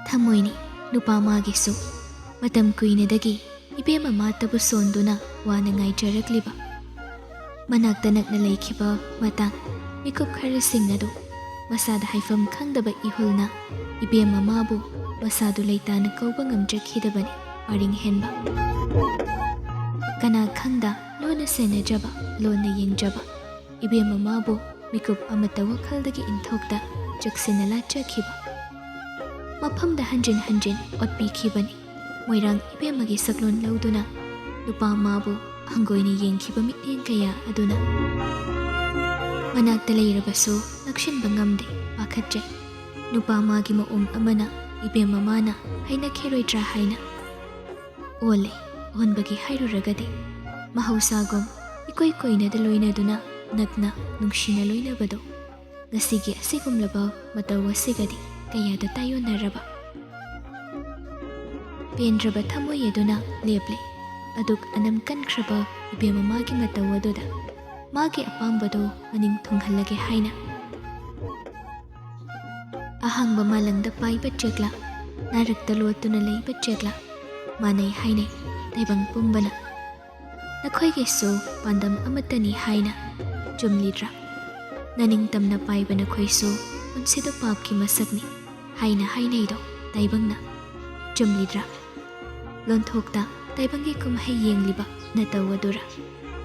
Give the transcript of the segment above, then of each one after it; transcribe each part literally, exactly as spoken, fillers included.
ꯊꯃꯣꯏꯅꯤ ꯅꯨꯄꯥ ꯃꯥꯒꯤꯁꯨ꯫ ꯃꯇꯝ ꯀꯨꯏꯅꯗꯒꯤ ꯏꯕꯦꯝꯃ ꯃꯥꯇꯕꯨ ꯁꯣꯟꯗꯨꯅ ꯋꯥꯅ ꯉꯥꯏꯖꯔꯛꯂꯤꯕ꯫ ꯃꯅꯥꯛꯇ ꯅꯛꯅ ꯂꯩꯈꯤꯕ ꯃꯇꯥꯡ ꯃꯤꯀꯨꯞ ꯈꯔꯁꯤꯡ ꯑꯗꯨ ꯃꯁꯥꯗ ꯍꯥꯏꯐꯝ ꯈꯪꯗꯕ ꯏꯍꯨꯜꯅ ꯏꯕꯦꯝꯃ ꯃꯥꯕꯨ ꯃꯁꯥꯗꯨ ꯂꯩꯇꯥꯅ ꯀꯧꯕ ꯉꯝꯖꯈꯤꯗꯕꯅꯤ ꯄꯥꯔꯤꯡ ꯍꯦꯟꯕ꯫ ꯀꯅꯥ ꯈꯪꯗ ꯂꯣꯟꯅ ꯁꯦꯟꯅꯖꯕ, ꯂꯣꯟꯅ ꯌꯦꯡꯖꯕ ꯏꯕꯦꯝꯃ ꯃꯥꯕꯨ ꯃꯤꯀꯨꯞ ꯑꯃꯠꯇ ꯋꯥꯈꯜꯗꯒꯤ ꯏꯟꯊꯣꯛꯇ ꯆꯦꯛꯁꯤꯟꯅ ꯂꯥꯠꯆꯈꯤꯕ꯫ ꯃꯐꯝꯗ ꯍꯟꯖꯤꯟ ꯍꯟꯖꯤꯟ ꯑꯣꯠꯄꯤꯈꯤꯕꯅꯤ꯫ ꯃꯣꯏꯔꯥꯡ ꯏꯕꯦꯝꯃꯒꯤ ꯁꯛꯂꯣꯟ ꯂꯧꯗꯨꯅ ꯅꯨꯄꯥ ꯃꯥꯕꯨ ꯍꯪꯒꯣꯏꯅ ꯌꯦꯡꯈꯤꯕ ꯃꯤꯠꯌꯦꯡ ꯀꯌꯥ ꯑꯗꯨꯅ꯫ ꯃꯅꯥꯛꯇ ꯂꯩꯔꯕꯁꯨ ꯅꯛꯁꯤꯟꯕ ꯉꯝꯗꯦ, ꯄꯥꯈꯠꯆꯩ꯫ ꯅꯨꯄꯥ ꯃꯥꯒꯤ ꯃꯑꯣꯡ ꯑꯃꯅ ꯏꯕꯦꯝꯃ ꯃꯥꯅ ꯍꯩꯅꯈꯤꯔꯣꯏꯗ꯭ꯔꯥ ꯍꯥꯏꯅ꯫ ꯑꯣꯜꯂꯦ, ꯑꯣꯟꯕꯒꯤ ꯍꯥꯏꯔꯨꯔꯒꯗꯤ ꯃꯍꯧꯁꯥꯒꯨꯝ ꯏꯀꯣꯏ ꯀꯣꯏꯅꯗ ꯂꯣꯏꯅꯗꯨꯅ ꯅꯛꯅ ꯅꯨꯡꯁꯤꯅ ꯂꯣꯏꯅꯕꯗꯣ ꯉꯁꯤꯒꯤ ꯑꯁꯤꯒꯨꯝꯂꯕ ꯃꯇꯧ ꯑꯁꯤꯒꯗꯤ ꯀꯌꯥꯗ ꯇꯥꯏꯌꯣꯟꯅꯔꯕ꯫ ꯄꯦꯟꯗ꯭ꯔꯕ ꯊꯃꯣꯏ ꯑꯗꯨꯅ ꯂꯦꯞꯂꯦ꯫ ꯑꯗꯨꯛ ꯑꯅꯝ ꯀꯟꯈ꯭ꯔꯕ ꯏꯕꯦꯝꯃ ꯃꯥꯒꯤ ꯃꯇꯧ ꯑꯗꯨꯗ ꯃꯥꯒꯤ ꯑꯄꯥꯝꯕꯗꯣ ꯃꯅꯤꯡ ꯊꯨꯡꯍꯜꯂꯒꯦ ꯍꯥꯏꯅ꯫ ꯑꯍꯥꯡꯕ ꯃꯥꯂꯪꯗ ꯄꯥꯏꯕ ꯆꯦꯛꯂꯥ, ꯅꯥꯔꯛꯇ ꯂꯣꯠꯇꯨꯅ ꯂꯩꯕ ꯆꯦꯛꯂꯥ ꯃꯥꯟꯅꯩ ꯍꯥꯏꯅꯩ ꯇꯥꯏꯕꯪ ꯄꯨꯝꯕꯅ꯫ ꯅꯈꯣꯏꯒꯤꯁꯨ ꯄꯥꯟꯗꯝ ꯑꯃꯠꯇꯅꯤ ꯍꯥꯏꯅ ꯆꯨꯝꯂꯤꯗ꯭ꯔꯥ? ꯅꯅꯤꯡꯇꯝꯅ ꯄꯥꯏꯕ ꯅꯈꯣꯏꯁꯨ ꯄꯨꯟꯁꯤꯗ ꯄꯥꯞꯀꯤ ꯃꯁꯛꯅꯤ ꯍꯥꯏꯅ ꯍꯥꯏꯅꯩꯗꯣ ꯇꯥꯏꯕꯪꯅ ꯆꯨꯝꯂꯤꯗ꯭ꯔꯥ? ꯂꯣꯟꯊꯣꯛꯇ ꯇꯥꯏꯕꯪꯒꯤ ꯀꯨꯝꯍꯩ ꯌꯦꯡꯂꯤꯕ ꯅꯇꯧ ꯑꯗꯨꯔꯥ?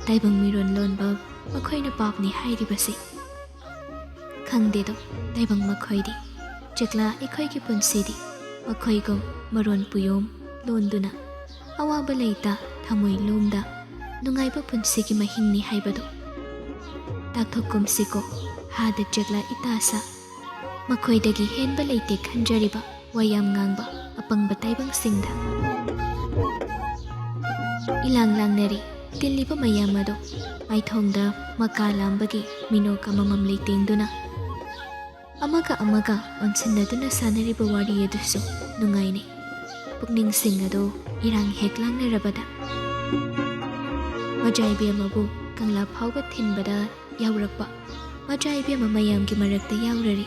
ꯇꯥꯏꯕꯪ ꯃꯤꯔꯣꯟ ꯂꯣꯟꯕ ꯃꯈꯣꯏꯅ ꯄꯥꯞꯅꯤ ꯍꯥꯏꯔꯤꯕꯁꯤ꯫ ꯈꯪꯗꯦꯗꯣ ꯇꯥꯏꯕꯪ ꯃꯈꯣꯏꯗꯤ꯫ ꯆꯦꯛꯂꯥ ꯑꯩꯈꯣꯏꯒꯤ ꯄꯨꯟꯁꯤꯗꯤ ꯃꯈꯣꯏꯒꯨꯝ ꯃꯔꯣꯟ ꯄꯨꯌꯣꯝ ꯂꯣꯟꯗꯨꯅ ꯑꯋꯥꯕ ꯂꯩꯇ ꯊꯃꯣꯏ ꯂꯣꯝꯗ ꯅꯨꯡꯉꯥꯏꯕ ꯄꯨꯟꯁꯤꯒꯤ ꯃꯍꯤꯡꯅꯤ ꯍꯥꯏꯕꯗꯨ ꯇꯥꯛꯊꯣꯛꯀꯨꯝꯁꯤꯀꯣ꯫ ꯍꯥꯗ ꯆꯦꯛꯂꯥ ꯏꯇꯥꯁꯥ ꯃꯈꯣꯏꯗꯒꯤ ꯍꯦꯟꯕ ꯂꯩꯇꯦ ꯈꯟꯖꯔꯤꯕ ꯋꯥ ꯌꯥꯝ ꯉꯥꯡꯕ ꯑꯄꯪꯕ ꯇꯥꯏꯕꯪꯁꯤꯡꯗ꯫ ꯏꯂꯥꯡ ꯂꯥꯡꯅꯔꯤ ꯇꯤꯜꯂꯤꯕ ꯃꯌꯥꯝ ꯑꯗꯨ ꯃꯥꯏꯊꯣꯡꯗ ꯃꯀꯥ ꯂꯥꯝꯕꯒꯤ ꯃꯤꯅꯣꯛ ꯑꯃꯃꯝ ꯂꯩꯇꯦꯡꯗꯨꯅ꯫ ꯑꯃꯒ ꯑꯃꯒ ꯑꯣꯟꯁꯤꯟꯅꯗꯨꯅ ꯁꯥꯟꯅꯔꯤꯕ ꯋꯥꯔꯤ ꯑꯗꯨꯁꯨ ꯅꯨꯡꯉꯥꯏꯅꯩ꯫ ꯄꯨꯛꯅꯤꯡꯁꯤꯡ ꯑꯗꯨ ꯏꯔꯥꯡ ꯍꯦꯛ ꯂꯥꯡꯅꯔꯕꯗ꯫ ꯃꯖꯥ ꯏꯕꯦꯝꯃꯕꯨ ꯀꯪꯂꯥ ꯐꯥꯎꯕ ꯊꯤꯟꯕꯗ ꯌꯥꯎꯔꯛꯄ ꯃꯖꯥ ꯏꯕꯦꯝꯃ ꯃꯌꯥꯝꯒꯤ ꯃꯔꯛꯇ ꯌꯥꯎꯔꯔꯤ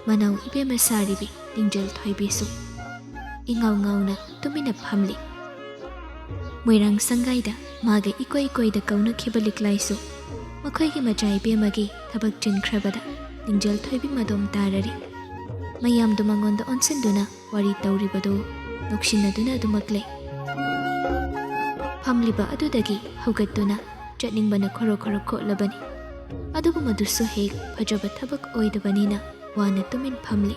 ꯃꯅꯥꯎ ꯏꯕꯦꯝꯃ ꯁꯥꯔꯤꯕꯤ ꯂꯤꯡꯖꯦꯜ ꯊꯣꯏꯕꯤꯁꯨ ꯏꯉꯥꯎ ꯉꯥꯎꯅ ꯇꯨꯃꯤꯟꯅ ꯐꯝꯂꯤ꯫ ꯃꯣꯏꯔꯥꯡ ꯁꯪꯒꯥꯏꯗ ꯃꯥꯒ ꯏꯀꯣꯏ ꯀꯣꯏꯗ ꯀꯧꯅꯈꯤꯕ ꯂꯤꯛꯂꯥꯏꯁꯨ ꯃꯈꯣꯏꯒꯤ ꯃꯆꯥ ꯏꯕꯦꯝꯃꯒꯤ ꯊꯕꯛ ꯆꯤꯟꯈ꯭ꯔꯕꯗ ꯂꯤꯡꯖꯦꯜ ꯊꯣꯏꯕꯤ ꯃꯗꯣꯝ ꯇꯥꯔꯔꯤ꯫ ꯃꯌꯥꯝꯗꯨ ꯃꯉꯣꯟꯗ ꯑꯣꯟꯁꯤꯟꯗꯨꯅ ꯋꯥꯔꯤ ꯇꯧꯔꯤꯕꯗꯨ ꯅꯣꯛꯁꯤꯟꯅꯗꯨꯅ ꯑꯗꯨꯃꯛ ꯂꯩ꯫ ꯐꯝꯂꯤꯕ ꯑꯗꯨꯗꯒꯤ ꯍꯧꯒꯠꯇꯨꯅ ꯆꯠꯅꯤꯡꯕꯅ ꯈꯣꯔꯣ ꯈꯣꯔꯣ ꯈꯣꯠꯂꯕꯅꯤ꯫ ꯑꯗꯨꯕꯨ ꯃꯗꯨꯁꯨ ꯍꯦꯛ ꯐꯖꯕ ꯊꯕꯛ ꯑꯣꯏꯗꯕꯅꯤꯅ ꯋꯥꯅ ꯇꯨꯃꯤꯟ ꯐꯝꯂꯤ꯫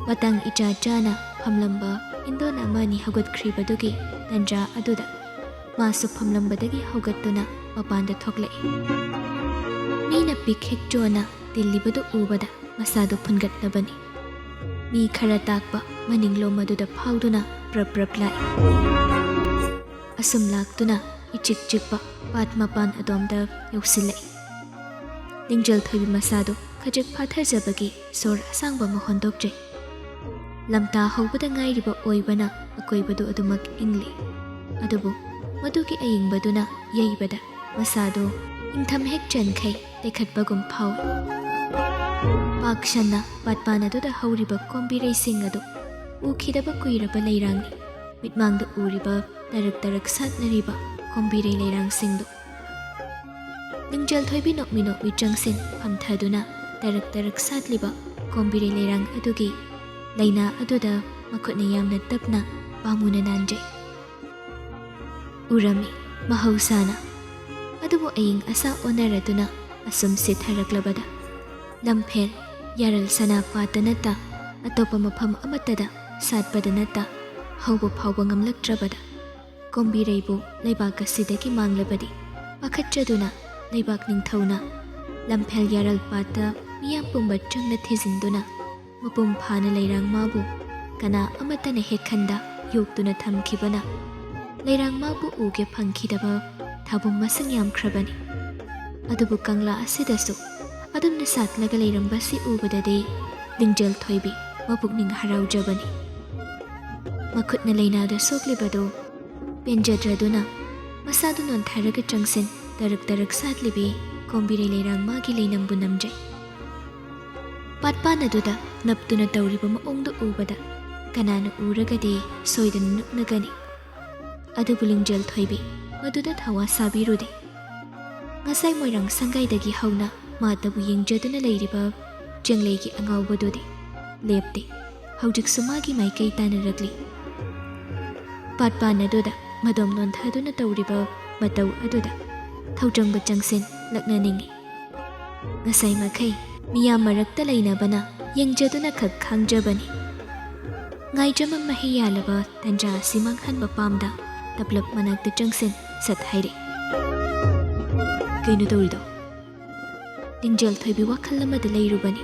ꯃꯇꯥꯡ ꯏꯆꯥ ꯆꯥꯅ ꯐꯝꯂꯝꯕ ꯏꯟꯗꯣꯟ ꯑꯃ ꯑꯅꯤ ꯍꯧꯒꯠꯈ꯭ꯔꯤꯕꯗꯨꯒꯤ ꯇꯟꯖꯥ ꯑꯗꯨꯗ ꯃꯥꯁꯨ ꯐꯝꯂꯝꯕꯗꯒꯤ ꯍꯧꯒꯠꯇꯨꯅ ꯃꯄꯥꯟꯗ ꯊꯣꯛꯂꯛꯏ꯫ ꯃꯤꯅ ꯄꯤꯛ ꯍꯦꯛ ꯆꯣꯟꯅ ꯇꯤꯜꯂꯤꯕꯗꯨ ꯎꯕꯗ ꯃꯁꯥꯗꯨ ꯐꯨꯟꯒꯠꯂꯕꯅꯤ꯫ ꯃꯤ ꯈꯔ ꯇꯥꯛꯄ ꯃꯅꯤꯡꯂꯣꯝ ꯑꯗꯨꯗ ꯐꯥꯎꯗꯨꯅ ꯄ꯭ꯔꯞ ꯄ꯭ꯔꯞ ꯂꯥꯛꯏ꯫ ꯑꯁꯨꯝ ꯂꯥꯛꯇꯨꯅ ꯏꯆꯤꯛ ꯆꯤꯛꯄ ꯄꯥꯠ ꯃꯄꯥꯟ ꯑꯗꯣꯝꯗ ꯌꯧꯁꯤꯜꯂꯛꯏ꯫ ꯂꯤꯡꯖꯦꯜ ꯊꯣꯏꯕꯤ ꯃꯁꯥꯗꯨ ꯈꯖꯤꯛ ꯐꯥꯊꯖꯕꯒꯤ ꯁꯣꯔ ꯑꯁꯥꯡꯕ ꯑꯃ ꯍꯣꯟꯗꯣꯛꯆꯩ꯫ ꯂꯝꯇꯥ ꯍꯧꯕꯗ ꯉꯥꯏꯔꯤꯕ ꯑꯣꯏꯕꯅ ꯑꯀꯣꯏꯕꯗꯨ ꯑꯗꯨꯃꯛ ꯏꯪꯂꯤ꯫ ꯑꯗꯨꯕꯨ ꯃꯗꯨꯒꯤ ꯑꯏꯪꯕꯗꯨꯅ ꯌꯩꯕꯗ ꯃꯁꯥꯗꯨ ꯏꯪꯊꯝ ꯍꯦꯛ ꯆꯟꯈꯩ ꯇꯦꯛꯈꯠꯄꯒꯨꯝ ꯐꯥꯎꯏ꯫ ꯄꯥꯛ ꯁꯟꯅ ꯄꯥꯠꯄꯥꯟ ꯑꯗꯨꯗ ꯍꯧꯔꯤꯕ ꯀꯣꯝꯕꯤꯔꯩꯁꯤꯡ ꯑꯗꯨ ꯎꯈꯤꯗꯕ ꯀꯨꯏꯔꯕ ꯂꯩꯔꯥꯡꯅꯤ꯫ ꯃꯤꯠꯃꯥꯡꯗ ꯎꯔꯤꯕ ꯇꯔꯛ ꯇꯔꯛ ꯁꯥꯠꯅꯔꯤꯕ ꯀꯣꯝꯕꯤꯔꯩ ꯂꯩꯔꯥꯡꯁꯤꯡꯗꯨ꯫ ꯂꯤꯡꯖꯦꯜ ꯊꯣꯏꯕꯤ ꯅꯣꯛꯃꯤ ꯅꯣꯛꯃꯤ ꯆꯪꯁꯤꯟ ꯐꯝꯊꯗꯨꯅ ꯇꯔꯛ ꯇꯔꯛ ꯁꯥꯠꯂꯤꯕ ꯀꯣꯝꯕꯤꯔꯩ ꯂꯩꯔꯥꯡ ꯑꯗꯨꯒꯤ ꯂꯩꯅꯥ ꯑꯗꯨꯗ ꯃꯈꯨꯠꯅ ꯌꯥꯝꯅ ꯇꯞꯅ ꯄꯥꯝꯃꯨꯅ ꯅꯥꯟꯖꯩ꯫ ꯎꯔꯝꯃꯤ ꯃꯍꯧꯁꯥꯅ꯫ ꯑꯗꯨꯕꯨ ꯑꯏꯪ ꯑꯁꯥ ꯑꯣꯟꯅꯔꯗꯨꯅ ꯑꯁꯨꯝ ꯁꯤꯊꯔꯛꯂꯕꯗ ꯂꯝꯐꯦꯜ ꯌꯥꯔꯜ ꯁꯅꯥ ꯄꯥꯠꯇ ꯅꯠꯇ ꯑꯇꯣꯞꯄ ꯃꯐꯝ ꯑꯃꯠꯇꯗ ꯁꯥꯠꯄꯗ ꯅꯠꯇ ꯍꯧꯕ ꯐꯥꯎꯕ ꯉꯝꯂꯛꯇ꯭ꯔꯕꯗ ꯀꯣꯝꯕꯤꯔꯩꯕꯨ ꯂꯩꯕꯥꯛ ꯑꯁꯤꯗꯒꯤ ꯃꯥꯡꯂꯕꯗꯤ ꯄꯥꯈꯠꯆꯗꯨꯅ ꯂꯩꯕꯥꯛ ꯅꯤꯡꯊꯧꯅ ꯂꯝꯐꯦꯜ ꯌꯥꯔꯜ ꯄꯥꯠꯇ ꯃꯤꯌꯥꯝ ꯄꯨꯝꯕ ꯆꯪꯅ ꯊꯤꯖꯤꯟꯗꯨꯅ ꯃꯄꯨꯡ ꯐꯥꯅ ꯂꯩꯔꯥꯡ ꯃꯥꯕꯨ ꯀꯅꯥ ꯑꯃꯠꯇꯅ ꯍꯦꯛ ꯈꯟꯗ ꯌꯣꯛꯇꯨꯅ ꯊꯝꯈꯤꯕꯅ ꯂꯩꯔꯥꯡ ꯃꯥꯕꯨ ꯎꯒꯦ ꯐꯪꯈꯤꯗꯕ ꯊꯥꯕꯨꯝ ꯃꯁꯤꯡ ꯌꯥꯝꯈ꯭ꯔꯕꯅꯤ꯫ ꯑꯗꯨꯕꯨ ꯀꯪꯂꯥ ꯑꯁꯤꯗꯁꯨ ꯑꯗꯨꯝꯅ ꯁꯥꯠꯂꯒ ꯂꯩꯔꯝꯕꯁꯤ ꯎꯕꯗꯗꯤ ꯂꯤꯡꯖꯦꯜ ꯊꯣꯏꯕꯤ ꯃꯄꯨꯛꯅꯤꯡ ꯍꯔꯥꯎꯖꯕꯅꯤ꯫ ꯃꯈꯨꯠꯅ ꯂꯩꯅꯥꯗ ꯁꯣꯛꯂꯤꯕꯗꯨ ꯄꯦꯟꯖꯗ꯭ꯔꯗꯨꯅ ꯃꯁꯥꯗꯨ ꯅꯣꯟꯊꯔꯒ ꯆꯪꯁꯤꯟ ꯇꯔꯛ ꯇꯔꯛ ꯁꯥꯠꯂꯤꯕꯤ ꯀꯣꯝꯕꯤꯔꯩ ꯂꯩꯔꯥꯡ ꯃꯥꯒꯤ ꯂꯩꯅꯝꯕꯨ ꯅꯝꯖꯩ꯫ ꯄꯥꯠꯄꯥꯟ ꯑꯗꯨꯗ ꯅꯞꯇꯨꯅ ꯇꯧꯔꯤꯕ ꯃꯑꯣꯡꯗꯨ ꯎꯕꯗ ꯀꯅꯥꯅ ꯎꯔꯒꯗꯤ ꯁꯣꯏꯗꯅ ꯅꯣꯛꯅꯒꯅꯤ꯫ ꯑꯗꯨꯕꯨ ꯂꯤꯡꯖꯦꯜ ꯊꯣꯏꯕꯤ ꯃꯗꯨꯗ ꯊꯋꯥ ꯁꯥꯕꯤꯔꯨꯗꯦ꯫ ꯉꯁꯥꯏ ꯃꯣꯏꯔꯥꯡ ꯁꯪꯒꯥꯏꯗꯒꯤ ꯍꯧꯅ ꯃꯥꯇꯕꯨ ꯌꯦꯡꯖꯗꯨꯅ ꯂꯩꯔꯤꯕ ꯆꯦꯡꯂꯩꯒꯤ ꯑꯉꯥꯎꯕꯗꯨꯗꯤ ꯂꯦꯞꯇꯦ꯫ ꯍꯧꯖꯤꯛꯁꯨ ꯃꯥꯒꯤ ꯃꯥꯏꯀꯩ ꯇꯥꯟꯅꯔꯛꯂꯤ꯫ ꯄꯥꯠꯄꯥꯟ ꯑꯗꯨꯗ ꯃꯗꯣꯝ ꯅꯣꯟꯊꯗꯨꯅ ꯇꯧꯔꯤꯕ ꯃꯇꯧ ꯑꯗꯨꯗ ꯊꯧꯖꯪꯕ ꯆꯪꯁꯤꯟ ꯂꯛꯅꯅꯤꯡꯏ꯫ ꯉꯁꯥꯏ ꯃꯈꯩ ꯃꯤꯌꯥꯝ ꯃꯔꯛꯇ ꯂꯩꯅꯕꯅ ꯌꯦꯡꯖꯗꯨꯅ ꯈꯛ ꯈꯥꯡꯖꯕꯅꯤ꯫ ꯉꯥꯏꯖꯃꯝ ꯃꯍꯩ ꯌꯥꯜꯂꯕ ꯇꯟꯖꯥ ꯑꯁꯤ ꯃꯥꯡꯍꯟꯕ ꯄꯥꯝꯗ ꯇꯞꯂꯞ ꯃꯅꯥꯛꯇ ꯆꯪꯁꯤꯟ ꯁꯠ ꯍꯥꯏꯔꯦ꯫ "ꯀꯩꯅꯣ ꯇꯧꯔꯤꯗꯣ?" ꯂꯤꯡꯖꯦꯜ ꯊꯣꯏꯕꯤ ꯋꯥꯈꯜ ꯑꯃꯗ ꯂꯩꯔꯨꯕꯅꯤ꯫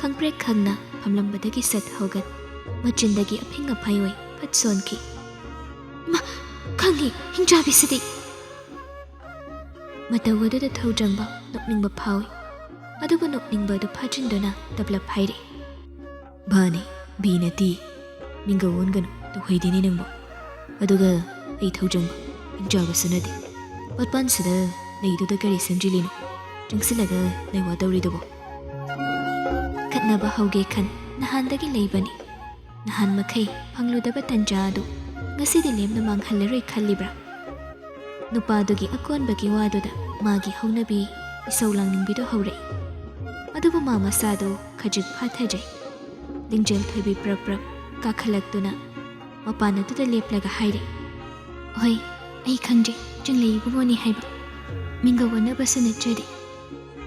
ꯈꯪꯄ꯭ꯔꯦꯛ ꯈꯪꯅ ꯐꯝꯂꯝꯕꯗꯒꯤ ꯁꯠ ꯍꯧꯒꯠ ꯃꯆꯤꯟꯗꯒꯤ ꯑꯐꯤꯡ ꯑꯐꯥꯏ ꯑꯣꯏ ꯐꯠ ꯁꯣꯟꯈꯤ꯫ "ꯃꯥ, ꯈꯪꯉꯤ, ꯍꯤꯡꯆꯥꯕꯤꯁꯤꯗꯤ!" ꯃꯇꯧ ꯑꯗꯨꯗ ꯊꯧꯖꯪꯕ ꯅꯣꯛꯅꯤꯡꯕ ꯐꯥꯎꯏ꯫ ꯑꯗꯨꯕꯨ ꯅꯣꯛꯅꯤꯡꯕ ꯑꯗꯨ ꯐꯥꯖꯤꯟꯗꯨꯅ ꯇꯞꯂꯞ ꯍꯥꯏꯔꯦ꯫ "ꯚꯥꯅꯤ, ꯚꯤ ꯅꯠꯇꯤ꯫ ꯃꯤꯡꯒ ꯑꯣꯟꯒꯅꯨ, ꯇꯧꯍꯩꯗꯦꯅꯦ ꯅꯪꯕꯨ꯫ ꯑꯗꯨꯒ ꯑꯩ ꯊꯧꯖꯪꯕ, ꯍꯤꯡꯆꯥꯕꯁꯨ ꯅꯠꯇꯦ꯫ ꯄꯥꯠꯄꯥꯟꯁꯤꯗ ꯂꯩꯗꯨꯗ ꯀꯔꯤ ꯁꯦꯝꯖꯤꯜꯂꯤꯅꯣ? ꯆꯪꯁꯤꯜꯂꯒ ꯂꯩꯋꯥ ꯇꯧꯔꯤꯗꯨꯕꯣ?" ꯈꯠꯅꯕ ꯍꯧꯒꯦ ꯈꯟ ꯅꯍꯥꯟꯗꯒꯤ ꯂꯩꯕꯅꯤ꯫ ꯅꯍꯥꯟ ꯃꯈꯩ ꯐꯪꯂꯨꯗꯕ ꯇꯟꯖꯥ ꯑꯗꯨ ꯉꯁꯤꯗꯤ ꯂꯦꯝꯅ ꯃꯥꯡꯍꯜꯂꯔꯣꯏ ꯈꯜꯂꯤꯕ꯭ꯔꯥ? ꯅꯨꯄꯥꯗꯨꯒꯤ ꯑꯀꯣꯟꯕꯒꯤ ꯋꯥꯗꯨꯗ ꯃꯥꯒꯤ ꯍꯧꯅꯕꯤ ꯏꯁꯧ ꯂꯥꯡꯅꯤꯡꯕꯤꯗꯨ ꯍꯧꯔꯛꯏ꯫ ꯑꯗꯨꯕꯨ ꯃꯥ ꯃꯁꯥꯗꯨ ꯈꯖꯤꯛ ꯐꯥꯊꯖꯩ꯫ ꯂꯤꯡꯖꯦꯜ ꯊꯣꯏꯕꯤ ꯄ꯭ꯔꯞ ꯄ꯭ꯔꯞ ꯀꯥꯈꯠꯂꯛꯇꯨꯅ ꯃꯄꯥꯟ ꯑꯗꯨꯗ ꯂꯦꯞꯂꯒ ꯍꯥꯏꯔꯦ, "ꯍꯣꯏ, ꯑꯩ ꯈꯪꯖꯩ, ꯆꯤꯡꯂꯩ ꯏꯕꯨꯡꯉꯣꯅꯤ ꯍꯥꯏꯕ꯫ ꯃꯤꯡꯒ ꯑꯣꯟꯅꯕꯁꯨ ꯅꯠꯆꯗꯦ꯫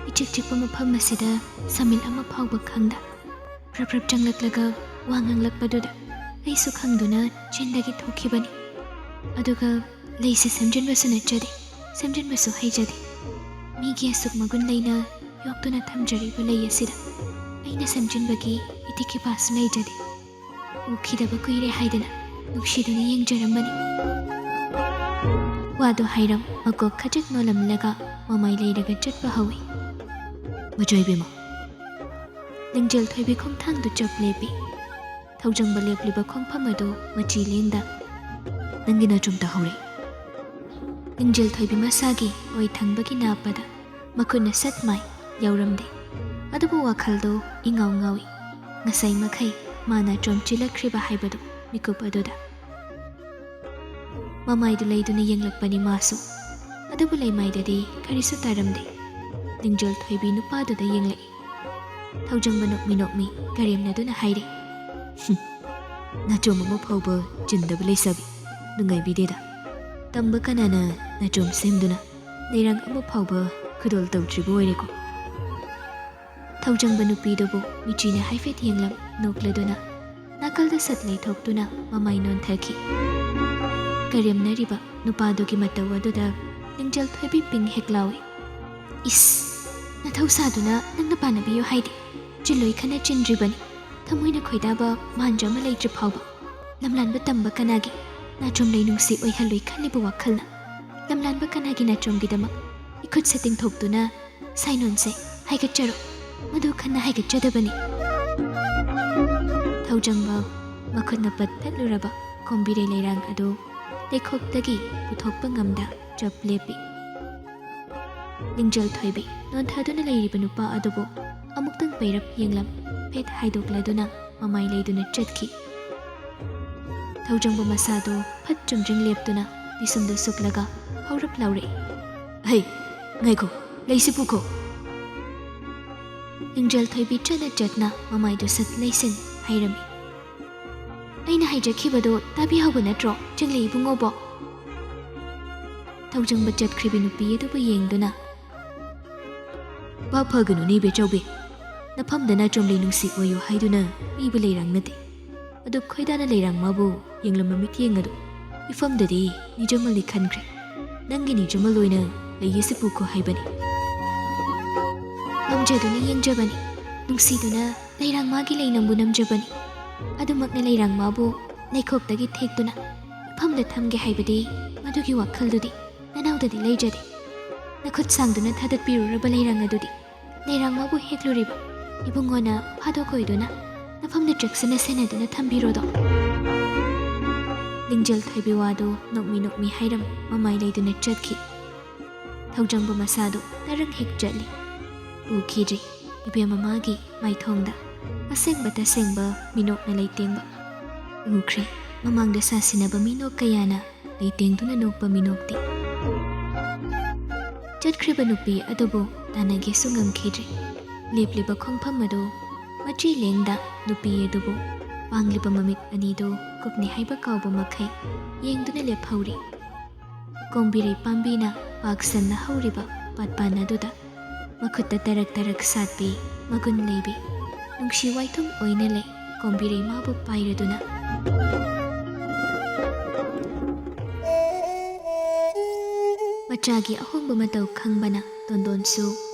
ꯏꯆꯤꯛ ꯆꯤꯛꯄ ꯃꯐꯝ ꯑꯁꯤꯗ ꯁꯃꯤꯜ ꯑꯃ ꯐꯥꯎꯕ ꯈꯪꯗ ꯄ꯭ꯔꯞ ꯄ꯭ꯔꯞ ꯆꯪꯂꯛꯂꯒ ꯋꯥ ꯉꯥꯡꯂꯛꯄꯗꯨꯗ ꯑꯩꯁꯨ ꯈꯪꯗꯨꯅ ꯆꯤꯟꯗꯒꯤ ꯊꯣꯛꯈꯤꯕꯅꯤ꯫ ꯑꯗꯨꯒ ꯂꯩꯁꯤ ꯁꯦꯝꯖꯤꯟꯕꯁꯨ ꯅꯠꯆꯗꯦ, ꯁꯦꯝꯖꯤꯟꯕꯁꯨ ꯍꯩꯖꯗꯦ꯫ ꯃꯤꯒꯤ ꯑꯁꯨꯛ ꯃꯒꯨꯟ ꯂꯩꯅ ꯌꯣꯛꯇꯨꯅ ꯊꯝꯖꯔꯤꯕ ꯂꯩ ꯑꯁꯤꯗ ꯑꯩꯅ ꯁꯦꯝꯖꯤꯟꯕꯒꯤ ꯏꯇꯤꯛ ꯏꯄꯥꯁꯨ ꯂꯩꯖꯗꯦ꯫ ꯎꯈꯤꯗꯕ ꯀꯨꯏꯔꯦ ꯍꯥꯏꯗꯅ ꯅꯨꯡꯁꯤꯗꯨꯅ ꯌꯦꯡꯖꯔꯝꯕꯅꯤ꯫" ꯋꯥꯗꯨ ꯍꯥꯏꯔꯝ ꯃꯀꯣꯛ ꯈꯖꯤꯛ ꯅꯣꯜꯂꯝꯂꯒ ꯃꯃꯥꯏ ꯂꯩꯔꯒ ꯆꯠꯄ ꯍꯧꯏ꯫ "ꯃꯆꯥ ꯏꯕꯦꯝꯃ!" ꯂꯤꯡꯖꯦꯜ ꯊꯣꯏꯕꯤ ꯈꯣꯡꯊꯥꯡꯗꯨ ꯆꯞ ꯂꯦꯞꯄꯤ꯫ ꯊꯧꯖꯪꯕ ꯂꯦꯞꯂꯤꯕ ꯈꯣꯡꯐꯝ ꯑꯗꯨ ꯃꯆꯤ ꯂꯦꯡꯗ, "ꯅꯪꯒꯤ ꯅꯆꯨꯝ ꯇꯥꯍꯧꯔꯦ꯫" ꯂꯤꯡꯖꯦꯜ ꯊꯣꯏꯕꯤ ꯃꯁꯥꯒꯤ ꯑꯣꯏ ꯊꯪꯕꯒꯤ ꯅꯥꯞꯄꯗ ꯃꯈꯨꯠꯅ ꯁꯠ ꯃꯥꯏ ꯌꯥꯎꯔꯝꯗꯦ꯫ ꯑꯗꯨꯕꯨ ꯋꯥꯈꯜꯗꯨ ꯏꯉꯥꯎ ꯉꯥꯎꯏ꯫ ꯉꯁꯥꯏ ꯃꯈꯩ ꯃꯥꯅ ꯆꯣꯝꯆꯤꯜꯂꯛꯈ꯭ꯔꯤꯕ ꯍꯥꯏꯕꯗꯨ ꯃꯤꯀꯨꯞ ꯑꯗꯨꯗ꯫ ꯃꯃꯥꯏꯗꯨ ꯂꯩꯗꯨꯅ ꯌꯦꯡꯂꯛꯄꯅꯤ ꯃꯥꯁꯨ꯫ ꯑꯗꯨꯕꯨ ꯂꯩꯃꯥꯏꯗꯗꯤ ꯀꯔꯤꯁꯨ ꯇꯥꯔꯝꯗꯦ꯫ ꯂꯤꯡꯖꯦꯜ ꯊꯣꯏꯕꯤ ꯅꯨꯄꯥꯗꯨꯗ ꯌꯦꯡꯂꯛꯏ꯫ ꯊꯧꯖꯪꯕ ꯅꯣꯛꯃꯤ ꯅꯣꯛꯃꯤ ꯀꯔꯦꯝꯅꯗꯨꯅ ꯍꯥꯏꯔꯤ, "ꯍꯨꯝ, ꯅꯥꯆꯣꯝ ꯑꯃ ꯐꯥꯎꯕ ꯆꯤꯟꯗꯕ ꯂꯩꯁꯥꯕꯤ, ꯅꯨꯡꯉꯥꯏꯕꯤꯗꯦꯗ꯫ ꯇꯝꯕ ꯀꯅꯥꯅ ꯅꯥꯆꯣꯝ ꯁꯦꯝꯗꯨꯅ ꯂꯩꯔꯥꯡ ꯑꯃ ꯐꯥꯎꯕ ꯈꯨꯗꯣꯜ ꯇꯧꯗ꯭ꯔꯤꯕ ꯑꯣꯏꯔꯦꯀꯣ?" ꯊꯧꯖꯪꯕ ꯅꯨꯄꯤꯗꯨꯕꯨ ꯃꯤꯆꯤꯅ ꯍꯥꯏꯐꯦꯠ ꯌꯦꯡꯂꯝ ꯅꯣꯛꯂꯗꯨꯅ ꯅꯥꯀꯜꯗ ꯁꯠ ꯂꯩꯊꯣꯛꯇꯨꯅ ꯃꯃꯥꯏ ꯅꯣꯟꯊꯈꯤ꯫ ꯀꯔꯦꯝꯅꯔꯤꯕ ꯅꯨꯄꯥꯗꯨꯒꯤ ꯃꯇꯧ ꯑꯗꯨꯗ ꯂꯤꯡꯖꯦꯜ ꯊꯣꯏꯕꯤ ꯄꯤꯡ ꯍꯦꯛ ꯂꯥꯎꯏ꯫ "ꯏꯁ! ꯅꯊꯧ ꯁꯥꯗꯨꯅ ꯅꯪꯅ ꯄꯥꯟꯅꯕꯤꯌꯨ ꯍꯥꯏꯗꯦ꯫ ꯆꯤꯜꯂꯣꯏ ꯈꯅ ꯆꯤꯟꯗ꯭ꯔꯤꯕꯅꯤ꯫ ꯊꯃꯣꯏꯅ ꯈꯣꯏꯗꯥꯕ ꯃꯥꯟꯖ ꯑꯃ ꯂꯩꯇ꯭ꯔꯤ ꯐꯥꯎꯕ꯫ ꯂꯝꯂꯥꯟꯕ ꯇꯝꯕ ꯀꯅꯥꯒꯤ? ꯅꯥꯆꯣꯝ ꯂꯩ ꯅꯨꯡꯁꯤ ꯑꯣꯏꯍꯜꯂꯣꯏ ꯈꯜꯂꯤꯕ ꯋꯥꯈꯜꯅ꯫ ꯂꯝꯂꯥꯟꯕ ꯀꯅꯥꯒꯤ ꯅꯥꯆꯣꯝꯒꯤꯗꯃꯛ ꯏꯈꯨꯠꯁꯦ ꯇꯤꯡꯊꯣꯛꯇꯨꯅ ꯁꯥꯏꯅꯣꯟꯁꯦ ꯍꯥꯏꯒꯠꯆꯔꯣ꯫ ꯃꯗꯨ ꯈꯟꯅ ꯍꯥꯏꯒꯠꯆꯗꯕꯅꯤ꯫" ꯊꯧꯖꯪꯕ ꯃꯈꯨꯠꯅ ꯄꯠ ꯊꯠꯂꯨꯔꯕ ꯀꯣꯝꯕꯤꯔꯩ ꯂꯩꯔꯥꯡ ꯑꯗꯨ ꯂꯩꯈꯣꯛꯇꯒꯤ ꯄꯨꯊꯣꯛꯄ ꯉꯝꯗ ꯆꯞ ꯂꯦꯞꯄꯤ꯫ ꯂꯤꯡꯖꯦꯜ ꯊꯣꯏꯕꯤ ꯅꯣꯟꯊꯗꯨꯅ ꯂꯩꯔꯤꯕ ꯅꯨꯄꯥ ꯑꯗꯨꯕꯨ ꯑꯃꯨꯛꯇꯪ ꯄꯩꯔꯞ ꯌꯦꯡꯂꯝ ꯐꯦꯠ ꯍꯥꯏꯗꯣꯛꯂꯗꯨꯅ ꯃꯃꯥꯏ ꯂꯩꯗꯨꯅ ꯆꯠꯈꯤ꯫ ꯊꯧꯖꯪꯕ ꯃꯁꯥꯗꯨ ꯐꯠ ꯆꯨꯝꯗ꯭ꯔꯤꯡ ꯂꯦꯞꯇꯨꯅ ꯄꯤꯁꯨꯝꯗꯨ ꯁꯨꯛꯂꯒ ꯍꯧꯔꯞ ꯂꯥꯎꯔꯛꯏ꯫ "ꯍꯩ, ꯉꯥꯏꯈꯣ, ꯂꯩꯁꯤ ꯄꯨꯈꯣ꯫" ꯂꯤꯡꯖꯦꯜ ꯊꯣꯏꯕꯤ ꯆꯠꯅ ꯆꯠꯅ ꯃꯃꯥꯏꯗꯨ ꯁꯠ ꯂꯩꯁꯤꯟ ꯍꯥꯏꯔꯝꯃꯤ꯫ "ꯑꯩꯅ ꯍꯥꯏꯖꯈꯤꯕꯗꯨ ꯇꯥꯕꯤꯍꯧꯕ ꯅꯠꯇ꯭ꯔꯣ, ꯆꯤꯡꯂꯩ ꯏꯕꯨꯡꯉꯣꯕꯣ?" ꯊꯧꯖꯪꯕ ꯆꯠꯈ꯭ꯔꯤꯕꯤ ꯅꯨꯄꯤ ꯑꯗꯨꯕꯨ ꯌꯦꯡꯗꯨꯅ, "ꯚꯥꯞ ꯐꯒꯅꯨꯅꯦ ꯏꯕꯦꯆꯧꯕꯤ꯫ ꯅꯐꯝꯗ ꯅꯥꯆꯣꯝꯂꯩ ꯅꯨꯡꯁꯤ ꯑꯣꯏꯌꯨ ꯍꯥꯏꯗꯨꯅ ꯄꯤꯕ ꯂꯩꯔꯥꯡ ꯅꯠꯇꯦ꯫ ꯑꯗꯨꯛ ꯈꯣꯏꯗꯥꯅ ꯂꯩꯔꯥꯡ ꯃꯥꯕꯨ ꯌꯦꯡꯂꯝꯕ ꯃꯤꯠꯌꯦꯡ ꯑꯗꯨ ꯏꯐꯝꯗꯗꯤ ꯅꯤꯖꯃꯜꯅꯤ ꯈꯟꯈ꯭ꯔꯦ꯫ ꯅꯪꯒꯤ ꯅꯤꯖꯃꯜ ꯑꯣꯏꯅ ꯂꯩꯌꯦꯁꯤ ꯄꯨꯈꯣ ꯍꯥꯏꯕꯅꯤ꯫" "ꯅꯝꯖꯗꯨꯅ ꯌꯦꯡꯖꯕꯅꯤ, ꯅꯨꯡꯁꯤꯗꯨꯅ ꯂꯩꯔꯥꯡ ꯃꯥꯒꯤ ꯂꯩ ꯅꯪꯕꯨ ꯅꯝꯖꯕꯅꯤ꯫ ꯑꯗꯨꯃꯛꯅ ꯂꯩꯔꯥꯡ ꯃꯥꯕꯨ ꯂꯩꯈꯣꯛꯇꯒꯤ ꯊꯦꯛꯇꯨꯅ ꯃꯐꯝꯗ ꯊꯝꯒꯦ ꯍꯥꯏꯕꯗꯤ ꯃꯗꯨꯒꯤ ꯋꯥꯈꯜꯗꯨꯗꯤ ꯅꯅꯥꯎꯗꯗꯤ ꯂꯩꯖꯗꯦ꯫ ꯅꯈꯨꯠ ꯁꯥꯡꯗꯨꯅ ꯊꯥꯗꯠꯄꯤꯔꯨꯔꯕ ꯂꯩꯔꯥꯡ ꯑꯗꯨꯗꯤ ꯂꯩꯔꯥꯡ ꯃꯥꯕꯨ ꯍꯦꯛꯂꯨꯔꯤꯕ ꯏꯕꯨꯡꯉꯣꯅ ꯐꯥꯗꯣꯛ ꯑꯣꯏꯗꯨꯅ ꯅꯐꯝꯗ ꯆꯦꯛꯁꯤꯟꯅ ꯁꯦꯟꯅꯗꯨꯅ ꯊꯝꯕꯤꯔꯣꯗꯣ꯫" ꯂꯤꯡꯖꯦꯜ ꯊꯣꯏꯕꯤ ꯋꯥꯗꯨ ꯅꯣꯛꯃꯤ ꯅꯣꯛꯃꯤ ꯍꯥꯏꯔꯝ ꯃꯃꯥꯏ ꯂꯩꯗꯨꯅ ꯆꯠꯈꯤ꯫ ꯊꯧꯖꯪꯕ ꯃꯁꯥꯗꯨ ꯇꯔꯪ ꯍꯦꯛ ꯆꯠꯂꯤ꯫ ꯎꯈꯤꯗ꯭ꯔꯦ꯫ ꯏꯕꯦꯝ ꯃꯃꯥꯒꯤ ꯃꯥꯏꯊꯣꯡꯗ ꯑꯁꯦꯡꯕ ꯇꯁꯦꯡꯕ ꯃꯤꯅꯣꯛꯅ ꯂꯩꯇꯦꯡꯕ ꯎꯈ꯭ꯔꯦ꯫ ꯃꯃꯥꯡꯗ ꯁꯥꯁꯤꯟꯅꯕ ꯃꯤꯅꯣꯛ ꯀꯌꯥꯅ ꯂꯩꯇꯦꯡꯗꯨꯅ ꯅꯣꯛꯄ ꯃꯤꯅꯣꯛꯇꯤ꯫ ꯆꯠꯈ꯭ꯔꯤꯕ ꯅꯨꯄꯤ ꯑꯗꯨꯕꯨ ꯇꯥꯟꯅꯒꯦꯁꯨ ꯉꯝꯈꯤꯗ꯭ꯔꯦ꯫ ꯂꯦꯞꯂꯤꯕ ꯈꯣꯡꯐꯝ ꯑꯗꯨ ꯃꯆꯤ ꯂꯦꯡꯗ ꯅꯨꯄꯤ ꯑꯗꯨꯕꯨ ꯄꯥꯡꯂꯤꯕ ꯃꯃꯤꯠ ꯑꯅꯤꯗꯨ ꯀꯨꯞꯅꯤ ꯍꯥꯏꯕ ꯀꯥꯎꯕ ꯃꯈꯩ ꯌꯦꯡꯗꯨꯅ ꯂꯦꯞꯍꯧꯔꯤ꯫ ꯀꯣꯝꯕꯤꯔꯩ ꯄꯥꯝꯕꯤꯅ ꯄꯥꯛ ꯁꯟꯅ ꯍꯧꯔꯤꯕ ꯄꯥꯠꯄꯥꯟ ꯑꯗꯨꯗ ꯃꯈꯨꯠꯇ ꯇꯔꯛ ꯇꯔꯛ ꯁꯥꯠꯄꯤ ꯃꯒꯨꯟ ꯂꯩꯕꯤ ꯅꯨꯡꯁꯤ ꯋꯥꯏꯊꯨꯝ ꯑꯣꯏꯅ ꯂꯩ꯫ ꯀꯣꯝꯕꯤꯔꯩ ꯃꯥꯕꯨ ꯄꯥꯏꯔꯗꯨꯅ ꯃꯆꯥꯒꯤ ꯑꯍꯣꯡꯕ ꯃꯇꯧ ꯈꯪꯕꯅ ꯇꯣꯟꯗꯣꯟꯁꯨ